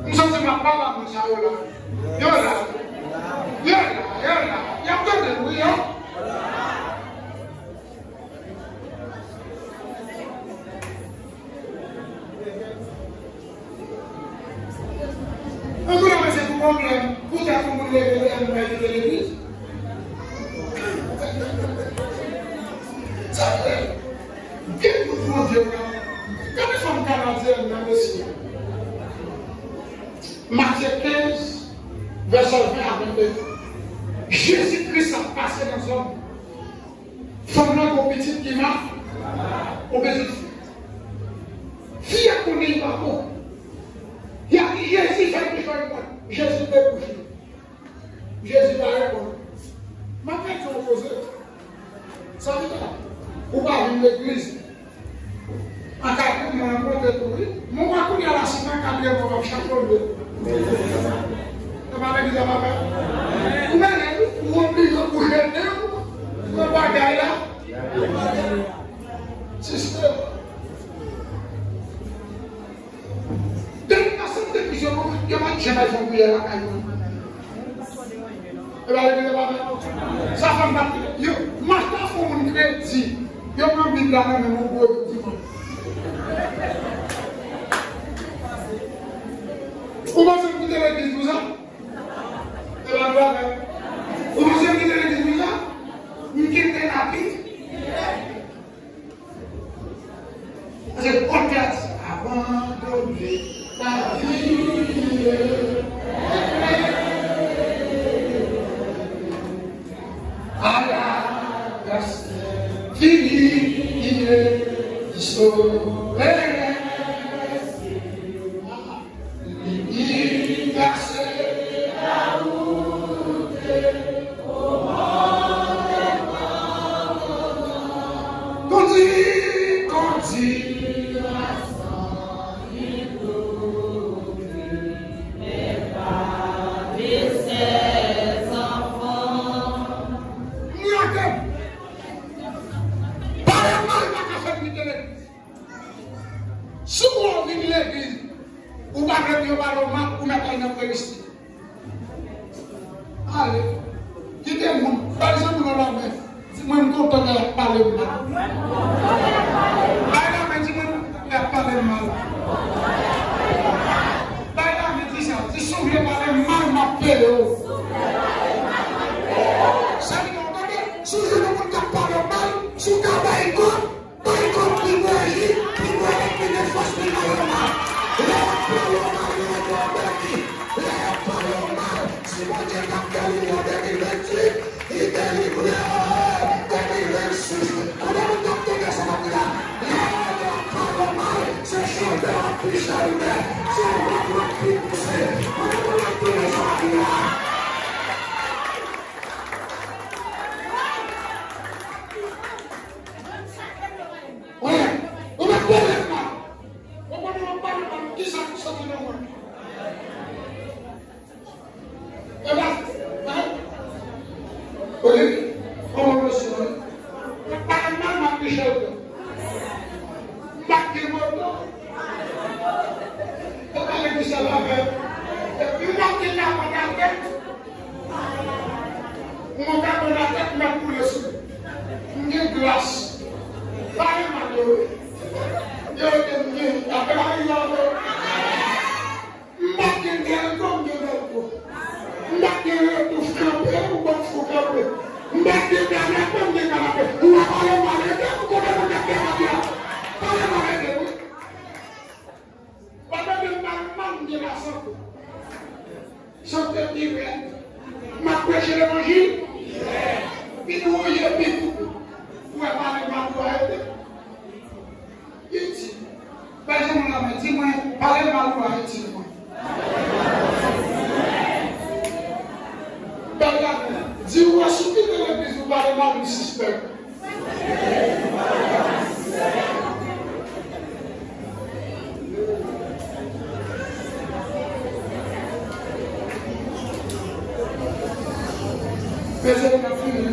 M santi m ap pale a moun sa yo la. Yo la. Yo la, yo la. Y ap tande m, wi, yo. Yon moun ap pase pou pwoblèm, poutèt yon moun leve lè l bay kite legliz. Sa vre. Gen moun Bondye ka. Gade fanm Kanadyen nan, mesye. Matye kenz, vèsè ven a vennde. Jezi Kris ap pase nan zòn. Fanm nan gen yon pitit ki ma, yon pitit fi. Fi a konnen li pa bon. Y a di Jezi fè l, li fè l. Jezi te bouche. Jezi pa reponn. M ap mete w poze. Sa vle di, ou pa vin legliz. An ka pou mwen rankontre tou, wi. Mwen wè kounye a la, si nan katriyèm mwen ap chatonde. E pa legliz a pa fè. Ou mènen, ou oblije bouche nen w nan bagay la. Sistèm. Depi nan sante kris yo, yo pa t janm al fè yon priyè lakay mwen. E pa legliz yo pa fè. Sa fè m pa t yo, m achte fè yon moun kredi. Yo pran Bib la nan men m yon gwo dimanch. Ou panse m kite legliz pou sa? E pa vre. Ou panse m kite legliz pou sa? M kite lavi. Paske Pòl te di, abandone la vie. A la grâce divine, sauver. Si w vin legliz, ou pa vle pou yo pale w mal, ou mèt al nan premistik. Ale. Kite moun. Bay zanmi w lanmen. Di, mwen, m kontan lè y ap pale m mal. Bay lanmen, di, mwen, m kontan lè y ap pale m mal. Bay lanmen, di sa. Di, si w vle pale m mal, m ap peye w. Sa vle di, tande, si w jwenn yon moun k ap pale w mal, si w ka bay kòb, Bay kòb pou bwè ji, pou bwè lèt, li gen fòs pou l pale w mal. Lè y ap pale w mal, yo mete w bèki. Lè y ap pale w mal, si Bondye t ap delivre w de mil venntuit, li delivre w de mil vennsis. Konbyen moun k ap tande sa m ap di la? Lè y ap pale w mal, se chante w ap pi chalite, se wòch w ap pi pouse. Konbyen moun k ap tande sa m ap di la? Wi, ou mèt pale m mal. Ou konn ou pale m mal, kisa ki soti nan mwen? E pa, pa, wi, kòman mesye, wi. Pale m mal, m ap pi chèlte. M pa t gen moto. E pale kisa l ap fè. Epi m ap gen kapab avè. M ap gen Di w wè si w kite legliz ou pale mal, li sispèk. Mezanmi, n ap fini.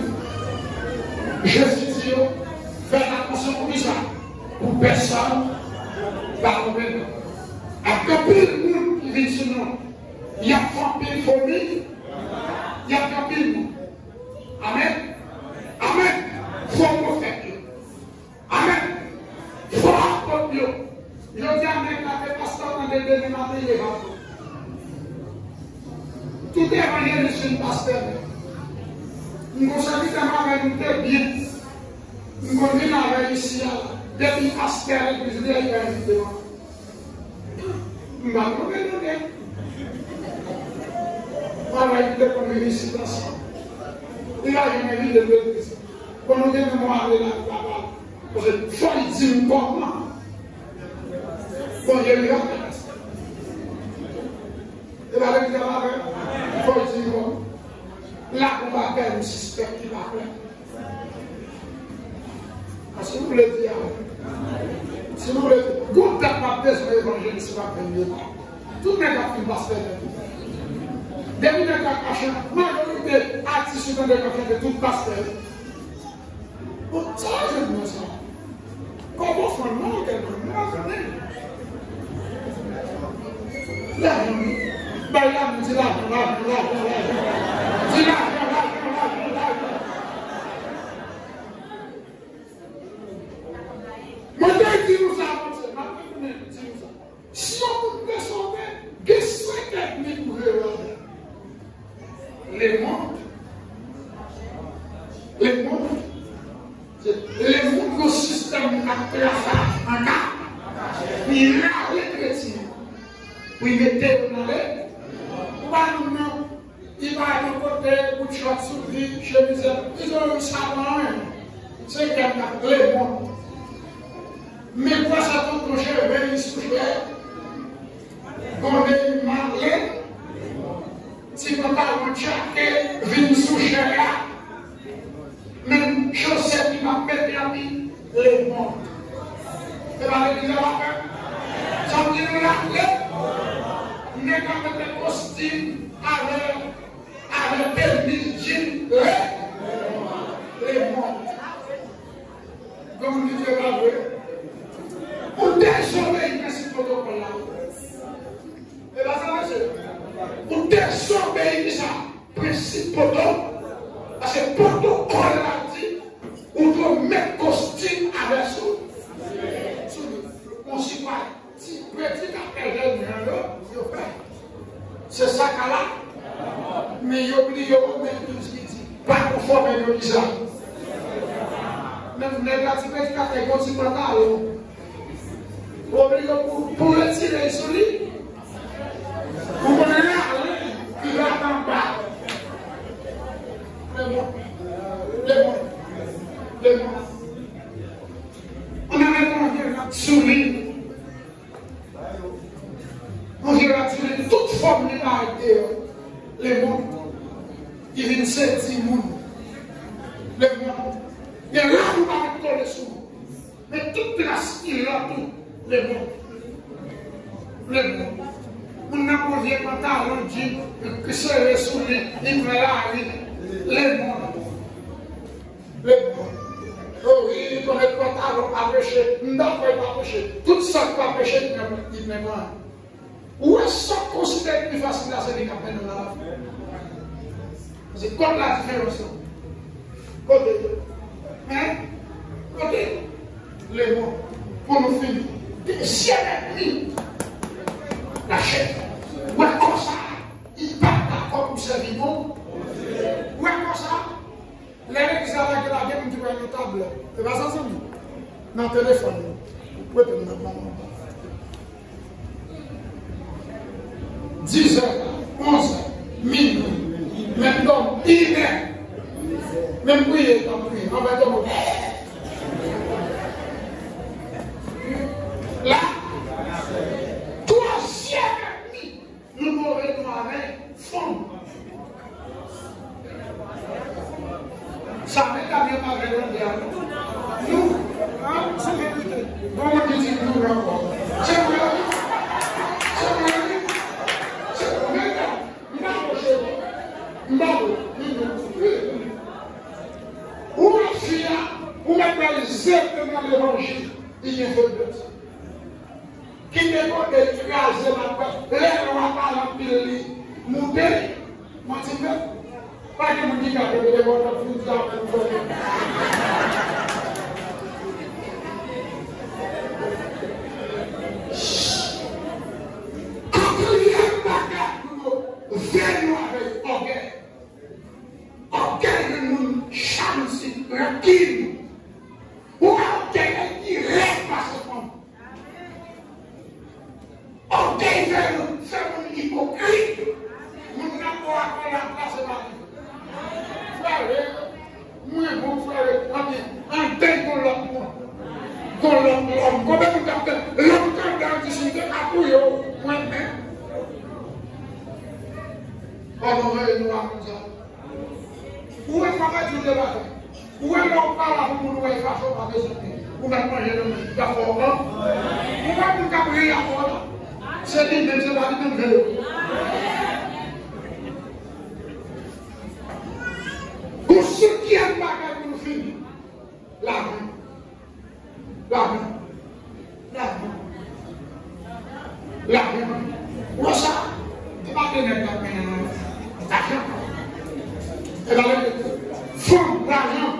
Jezi di yo, fè atansyon pou kisa? Pou pèsonn pa twonpe nou. Ak anpil moun ki vin sou nou, y ap fè anpil fomi, y ap fè anpil moun. Amèn. Amèn. Fo pwofèt yo. Amèn. Fo apot yo. Yo di amèn la, ke pastè tande demen maten, li va. Tout evanjelis vin pastè. M konn sèvitè m avè nou te byen. M konn vin avè isi a. Depi pastè legliz li a, li envite m. M pa konnen nou gen. Travay ki te konn vin isit ansanm. Li pa janm envite m legliz. Bon, nou gen menm ale la, li pa pale. Paske fò l di m kòman Bondye li ap fè. E pa legliz la pa fè. Fò l di m kòman. La, konba kè m sispèk ki pa fè. Paske nou vle di a. Si nou vle di, gon dat m ap bezwen evanjelis m ap vin devan. Tout nèg ap fin pastè nèt. Depi nèg la ka chante, majorite atis ou tande k ap chante, tout pastè. Bon, sa yo jwenn mwen sa. Kòb ofrann nan, kèk moun, mwen konnen. Lajan, wi. Bay lajan, di lajan, lajan, lajan, lajan. Di lajan, lajan, lajan, lajan. Mwen te di nou sa, Bondye, m ap retounen di nou sa. Si yon moun vle sove, gen senk ènmi pou jere avè l. Lemonn. Lemonn. Se lemonn, yon sistèm k ap travay an ka. Li rale kretyen. Pou l mete yo nan le. Ou pa nou non. Li pa gen kote bout chòt sou li, chemiz li, li gen yon savan, se kèk lemonn. Men kwa sa tonton cheve li sou chè, bonne li male, ti pantalon tchake vin sou chè a. Menm chosèt li p ap mete anpi lemonn. Se pa legliz la pa fè. Sa vle di nou la, le nèg la mete kostim avè, avè teni jin le, lemonn. Donk, li di pa vre. Ou dezobeyi prensip pwotokòl la. E pa sa, mesye. Ou dezobeyi kisa? Prensip poto. Paske pwotokòl la di, ou dwe met kostim avè sou, sou li. Yon sitwayen, ti predikatè jèn jan yo, yo fè. Se sa k la. Men yo bliye yo, men tout ki di, pa konfòme yo kisa? Menm nèg la, ti predikatè, yon ti pantalon. Ou oblije pou, pou retire l sou li. Ou konnen la, li, li la anba. Lemonn. Lemonn. Lemonn. Ou nan met yon vye rad sou li. Yon vye rad sou li. Tout fòm li parèt deyò. Lemonn. Ki vin sedui moun. Lemonn. Gen rad ou pa met kole sou ou. Men tout tras kilòt ou, lemonn. Lemonn. Moun nan pran vye pantalon, jin, sere sou li, li pran lari, lemonn. Lemonn. O wi, li pran pantalon, pa preche, m dakò, li pa preche. Tout sa k pa preche, li pran, li pran. Ou wè sa w konsidere pi fasil la, se li k ap mennen w nan lavi. Paske kote la diferans lan? Kote? Hein? Kote? Lemonn. Pou nou fini. Dezyèm ènmi. Lachè. Ou wè kò sa a, li pa dakò pou sèvi bon. Ou wè kò sa a, lè legliz la lage, lage m di wè nan tab la. E pa sa, zanmi? Nan telefòn. Ou prete m nan mwen. Dizè, onzè, minui, menm dòmi, inè. Menm priye, tanpri, anba dòmi. La, twazyèm ènmi. Nou move nou avè fanm. Sa mèt la byen pale nan de a. Nou, an, se verite. Bon, mwen di nou ankò. Se vre, wi. Se vre, wi. Se vre, mèt la. M pa fòse. M pa fòse. Ou wè fi a, ou mèt wè l zete nan levanjil, li gen feblès. Kite kote l kraze l ap fè. Lè lwa pale anpil li moute. Manti fèt. Pa gen moun ki ka kenbe de bò nan fin di apèn fè. Katriyèm bagay pou nou veye avèk ògèy. Ògèy rann moun chansi, rankin. Ou wè ògèy la pi rèd pase fanm. Ògèy fè nou, fè moun ipokrit. Moun nan bò a kòlè ap pase pa li. Frè, mwen bon frè, anpi an dèy gon lòt moun. Gon lòt lòm. Konbyen moun k ap tann? Lòm k ap tann di si te ka touye w, mwen menm. Papa mwen, nou a konn sa. Ou wè, m ap di w de bagay. Ou wè lè w pale avèk moun, ou wè l fache, w pa bezwen di. Ou mèt manje nan men, y ap fè w pran. Ou wè moun k ap ri avè w la. Se li menm, se pa li menm veye w. Gon senkyèm bagay pou nou fini. Lajan. Lajan. Lajan. Lajan. Ou wè sa? Se pa de nèg k ap mennen non. Lajan. E pa de fanm, lajan.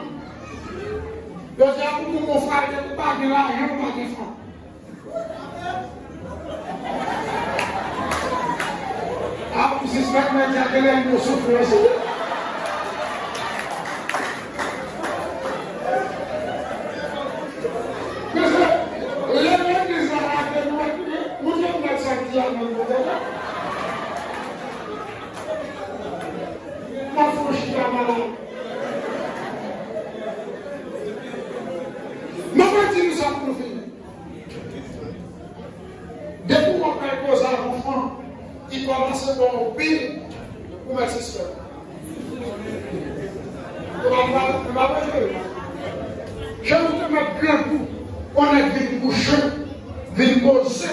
Yo di a pou moun frè, depi w pa gen lajan, ou pa gen fanm. A, ou sispèk mwen di a genlè yon soufrans. Mesye, lè legliz la lage nou, nou te mèt sòti a nan nou tèt la. M ap fè yon chita malad. Mwen mwen di nou sa pou nou fini. Depi w ap bay koze avè yon fanm, li kòmanse ba w pil, ou mèt sispèk. Ou pa, ou pa, ou pa bezwen. Jan ou te mèt grangou, on nèg vin kouche, vin poze,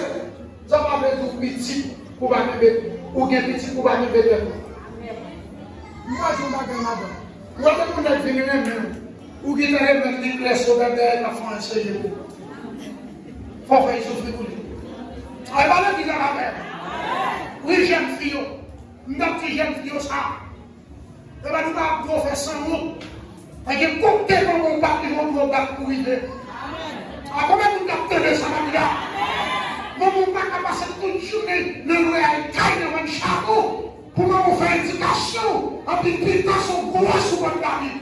sa pa vle di ou pitit, ou pa kenbe, ou gen pitit, ou pa kenbe tèt ou. M pa di yon bagay, madanm. Ou wè lè yon nèg vin renmen w, ou gentan remèt li klè sou bèbè, l ap fè yon seri de kou. Fò w fè l soufri pou li. Ay, pa legliz la, pa fè. Wi, jèn fi yo. M t ap di jèn fi yo sa. E pa nou pa ap gwo fè san wont. Pa gen kote manman w pa t rive, ou dwe bat pou rive. A konbyen moun k ap tande sa maten la? Manman w pa ka pase tout jounen nan lwe al kay nan vann chapo. Pou manman w fè edikasyon, anpi pita se yon gwo sou bòn lavi.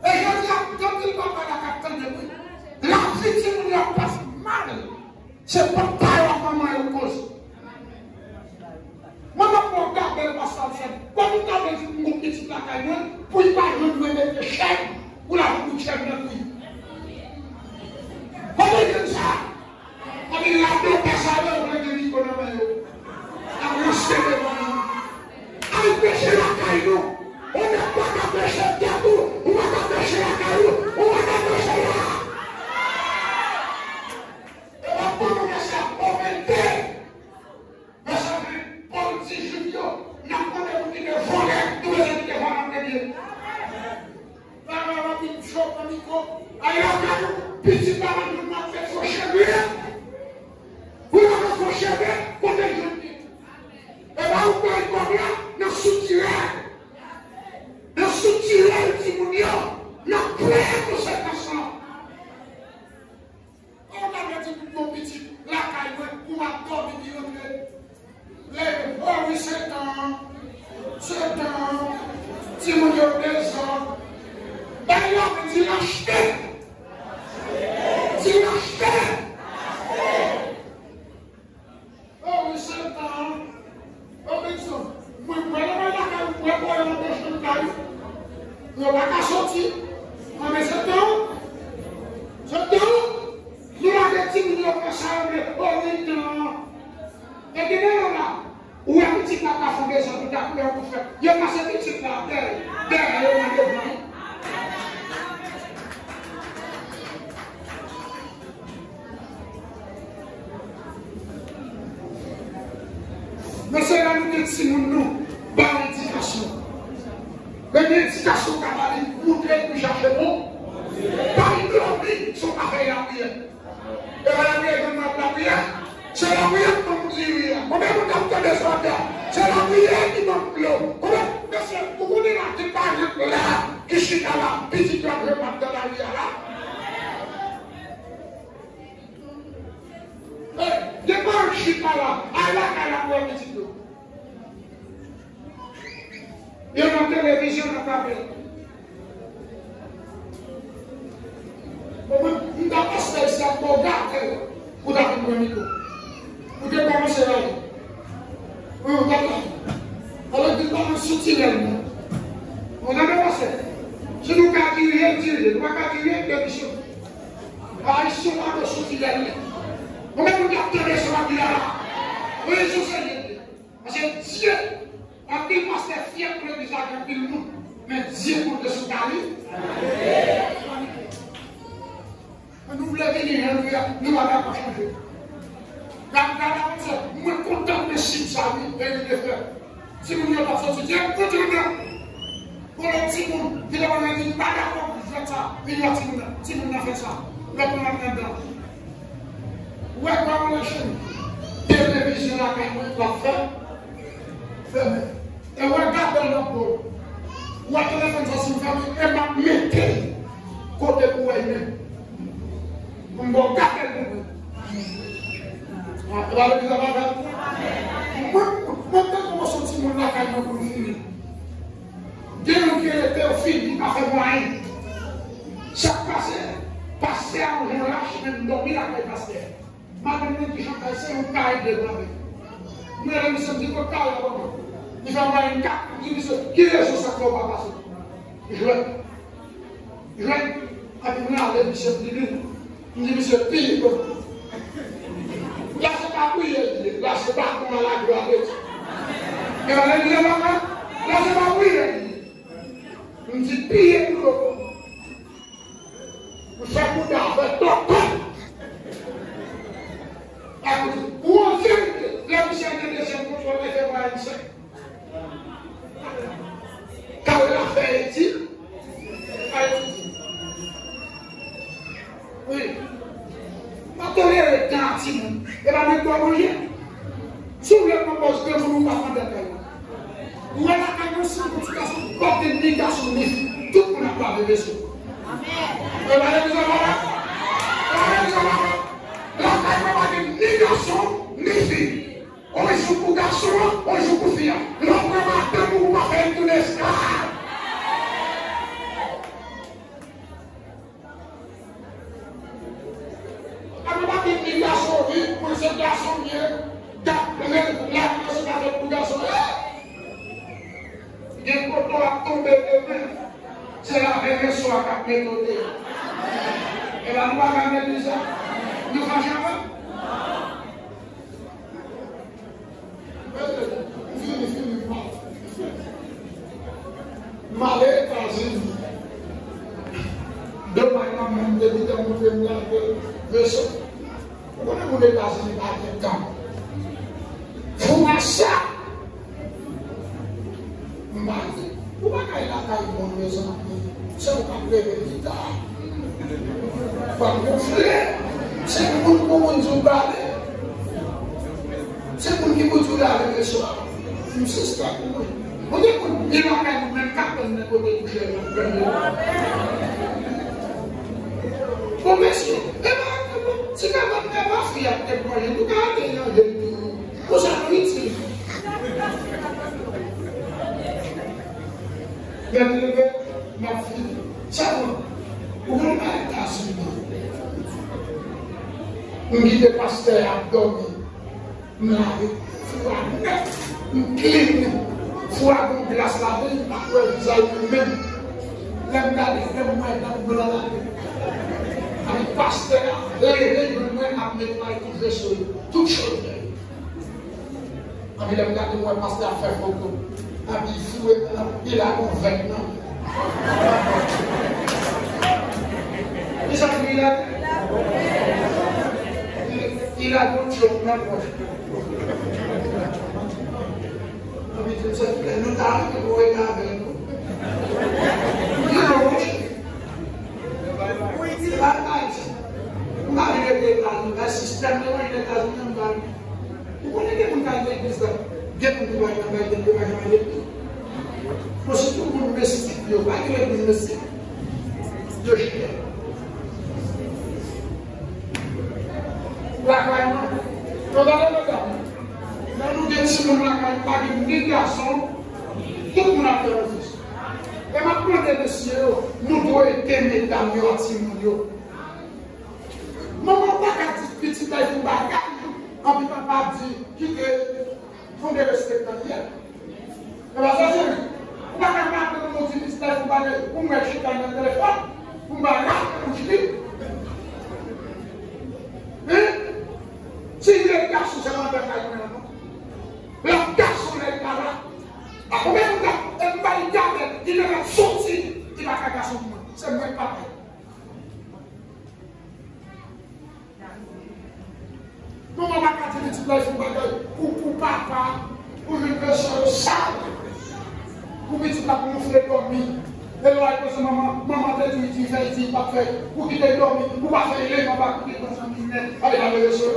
E jodi a, gen anpil papa la k ap tande wi. Lavi timoun yo ap pase mal. Se papa yo ak manman yo koz. Mwen m ap ba w gade l, pastè Alfred. Kòm ou ta vle di pou m gon pitit lakay mwen, pou l pa jwenn dwe mete chèn, pou l ap bout chèn nan kou l. Kote w jwenn sa? Anpi ladan pè sa yo, yo vle gen mikwo nan men yo. Y ap ranse devan yo. Al preche lakay nou. Ou nèg pa ka preche tèt ou, ou pa ka preche lakay ou, ou pa ka preche la. E w ap ban nou mesaj obelte. Mezanmi, Pòl di Jwif yo, n ap mande pou kite vòlè, nou bezwen kite vòlè an premye. Paran w ap vin cho pran mikwo, al lakay ou, pitit la nan moun nan fè fo cheve. Ou la fè fo cheve, kote jwenn li? E ba ou bay kòb la nan soutirè. Nan soutirè timoun yo, nan plen konsekans lan. Kòman w ta vle di pou m gon pitit lakay mwen, pou m ap dòmi, li rantre? Leve, o wi, se tan, se tan, timoun yo dezòd. Bay yo, di l achte! Di l achte! O wi, se tan. O Benson, mwen kwè nan bagay lakay ou, mwen kwè nan pwochen kay ou. Yo pa ka soti. Mwen, men se tan. Se tan. Nou lage timoun yo fè sa yo vle. O wi, tan. E gen de yo la, ou wè pitit la ka fè bezwen pou ta koulè pou fè. Yo pase pitit la dèyè, dèyè, timoun nou, ba l edikasyon. Men gen edikasyon w ka ba li, moutre l pou chache bon. Pa l dòmi, se yon afè lapriyè. E pa lapriyè ki ban m lapriyè. Se lapriyè ki ban m diri a. Konbyen moun k ap tande sa maten an? Se lapriyè ki ban m dlo. Konbyen, mesye, ou konnen la, ki paran la, ki chita la, pitit yo ap jwe mat nan lari a la? Hey, gen paran ki chita la, al lakay la pou wè pitit yo. Yo nan televizyon, nan papye. Bon, mwen, m ta pastè isi a, m ba w gate l pou w ta vin pran mikwo. Ou te kòmanse rayi. Wi, ou t ap rayi. Alò, di l pa nan sotilèl, non. Ou tande, pastè? Si nou ka dirije, dirije. Nou pa ka dirije, demisyon. Ayisyen pa nan sotilèl, non. Ou menm ou t ap tande sa m ap di a la. Wi, se serye. Paske Dye, anpil pastè fyè pou legliz la gen anpil moun, men Dye konte sou talè. Ann nou vle vini jan nou ye a, nou pa dakò chanje. Gad, gad avanse, mwen kontan prensip sa wi, e li te fè. Timoun yo t ap soti, Dye kontan nan. Gon lòt timoun ki te konnen li pa dakò pou jwèt sa, vin wè timoun nan. Timoun nan fè sa. Lòt moun ap nan dan. Ou wè kòman machin televizyon lakay mwen l ap fè? Fèmen. E w wè gade l nan po. Ou wè telefòn sa si m fèmen, e m ap mete l kote pou w wè l menm. Pou m ba w gade l pou mwen. Ah, e pa legliz la pa fèt? Mwen, mwen tankou yon soti moun lakay mwen pou l fini. Gen moun ki rete yo fini, pa fè mwayen. Sa k pase? Pastè a yon jan lach, men m dòmi lakay pastè. Madanm nan di Chantay se yon kay de granmè. Mwen rele misye, m di, "Kot kay la, papa?" Li fè mwayen kat, m di, "Misye, ki rezon sa k fè w pa pase?" Jwèt. Jwèt. Epi mwen ale, misye, m di, "Li." M di, "Misye, piye, bon." La se pa priye li ye, la se baton a laglo a Dye. E pa lè li lè mama, la se pa priye li ye. M di, "Piye pou yo." M fè bouda fè tòtò. Akoz, pou yon verite, lè misye gen dezyèm kontwòl, li fè mwayen senk. Kare la fè etid, fè etid. Wi. Pa tolere tan a timoun. E pa nèg bò manje. Si w vle pran pòz granmoun ou pa pran dèt la. Ou wè lakay mwen san pou ti gason, pa gen ni gason ni fi. Tout moun ap lave veso. Amèn. E pa legliz la pa la? E pa legliz la pa la? Lakay mwen pa gen ni gason ni fi. On jou pou gason an, on jou pou fi an. Lè w pran madanm ou, ou pa fè l tounen esklav. Ann pa gen ni gason, wi, pou se gason m ye, dat, lè, lavi se pa fèt pou gason. Gen kote w ap tonbe demen, se lave veso a k ap netwaye. E pa nou pa ka mete sa? Nou fache avè m? Fini, fini, m ale. M ale Etazini. Demen nan moun te biten montre m lave veso. Ou konnen moun Etazini pa gen tan. Fou masa! M pa di, ou pa ka al lakay moun, mezanmi. Se ou k ap leve pita. Fò m gonfle. Se moun pou moun di w prale. Se moun ki pou di w prale mesye. M sispèk ou wi. Ou gen moun, gen lakay moun menm k ap tann nan kote kouche l nan. Bon, mesye, e pa, e pa, ti kabann, e pa fi ap te manje, nou ka rete nan jèn toujou. Pou sa nou itil. Men leve, m ap fini. Sa bon. Ou konn pa Etazini. M kite pastè ap dòmi. M lave fou a nèt. M clean. Fou a gon glas ladan l, m pa t wè vizaj mwen menm. Lè m gade, lè m wè dan blan ladan l. Epi pastè a leve jwenn mwen ap netwaye tout veso yo, tout chodjè yo. Epi lè m gade, m wè pastè a fè foto. Epi foure, epi lagon vèt nan. Kisa ki li la? Li lagon tchòk nan pòch. Silvouplè, nou ta renmen pou rete avèk nou. Li lòj. Se pa Ayiti. M pa vin rete Etazini, men sistèm nan, mwen Etazini, m pa vin. Ou konnen gen moun k al legliz la, gen moun ki pa janm al legliz, yo pa janm al legliz. Bon, sitou moun mestik yo, pa gen legliz mestik. Yo chita. Lakay mwen, yo gade medam, lè nou gen timoun lakay, pa gen ni gason, tout moun ap fè ofis. E m ap mande mesye yo, nou dwe ede medam yo ak timoun yo. Manman pa ka di pitit la fè yon bagay, anpi papa di, kite, fè yon derespektan li a. E pa sa, cheri. Ou pa ka maten pou nou di pitit la fè yon bagay, pou mwen chita nan telefòn, pou m pa rache pou chita. Hein? Si l gason, se madanm la, non? Lòt gason, lè l pa la. A, ou menm, ou ka, e m pa li gade, li menm ap soti, li pa ka gason pou mwen. Se mwen k papa. Manman pa ka di pitit la fè yon bagay pou, pou papa, pou vin fè sè yo sal. Pou pitit la pou moufle dòmi. E lè w al koze manman, manman te di, di fè, di pa fè. Pou kite dòmi, pou pa fè eleman pa kite konsa, men, ale, ale, ale, sè.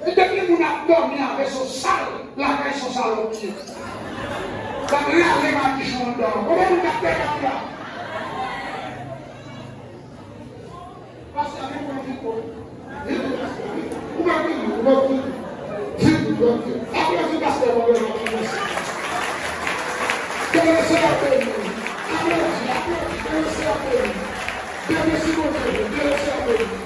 E depi moun ap dòmi avè sè sal, lakay sè sal ou ye. L ap rale madichon anndan. Kòman moun ap fè la? Pastè, vin pran fiko. Vin, ou pa vin, ou pa vin. Vin, ou pa vin. Aplodi pastè, ou pa vin. Ke le Seyè beni. Aplodi, aplodi, ke le Seyè beni. Beni si Bondye, ke le Seyè beni.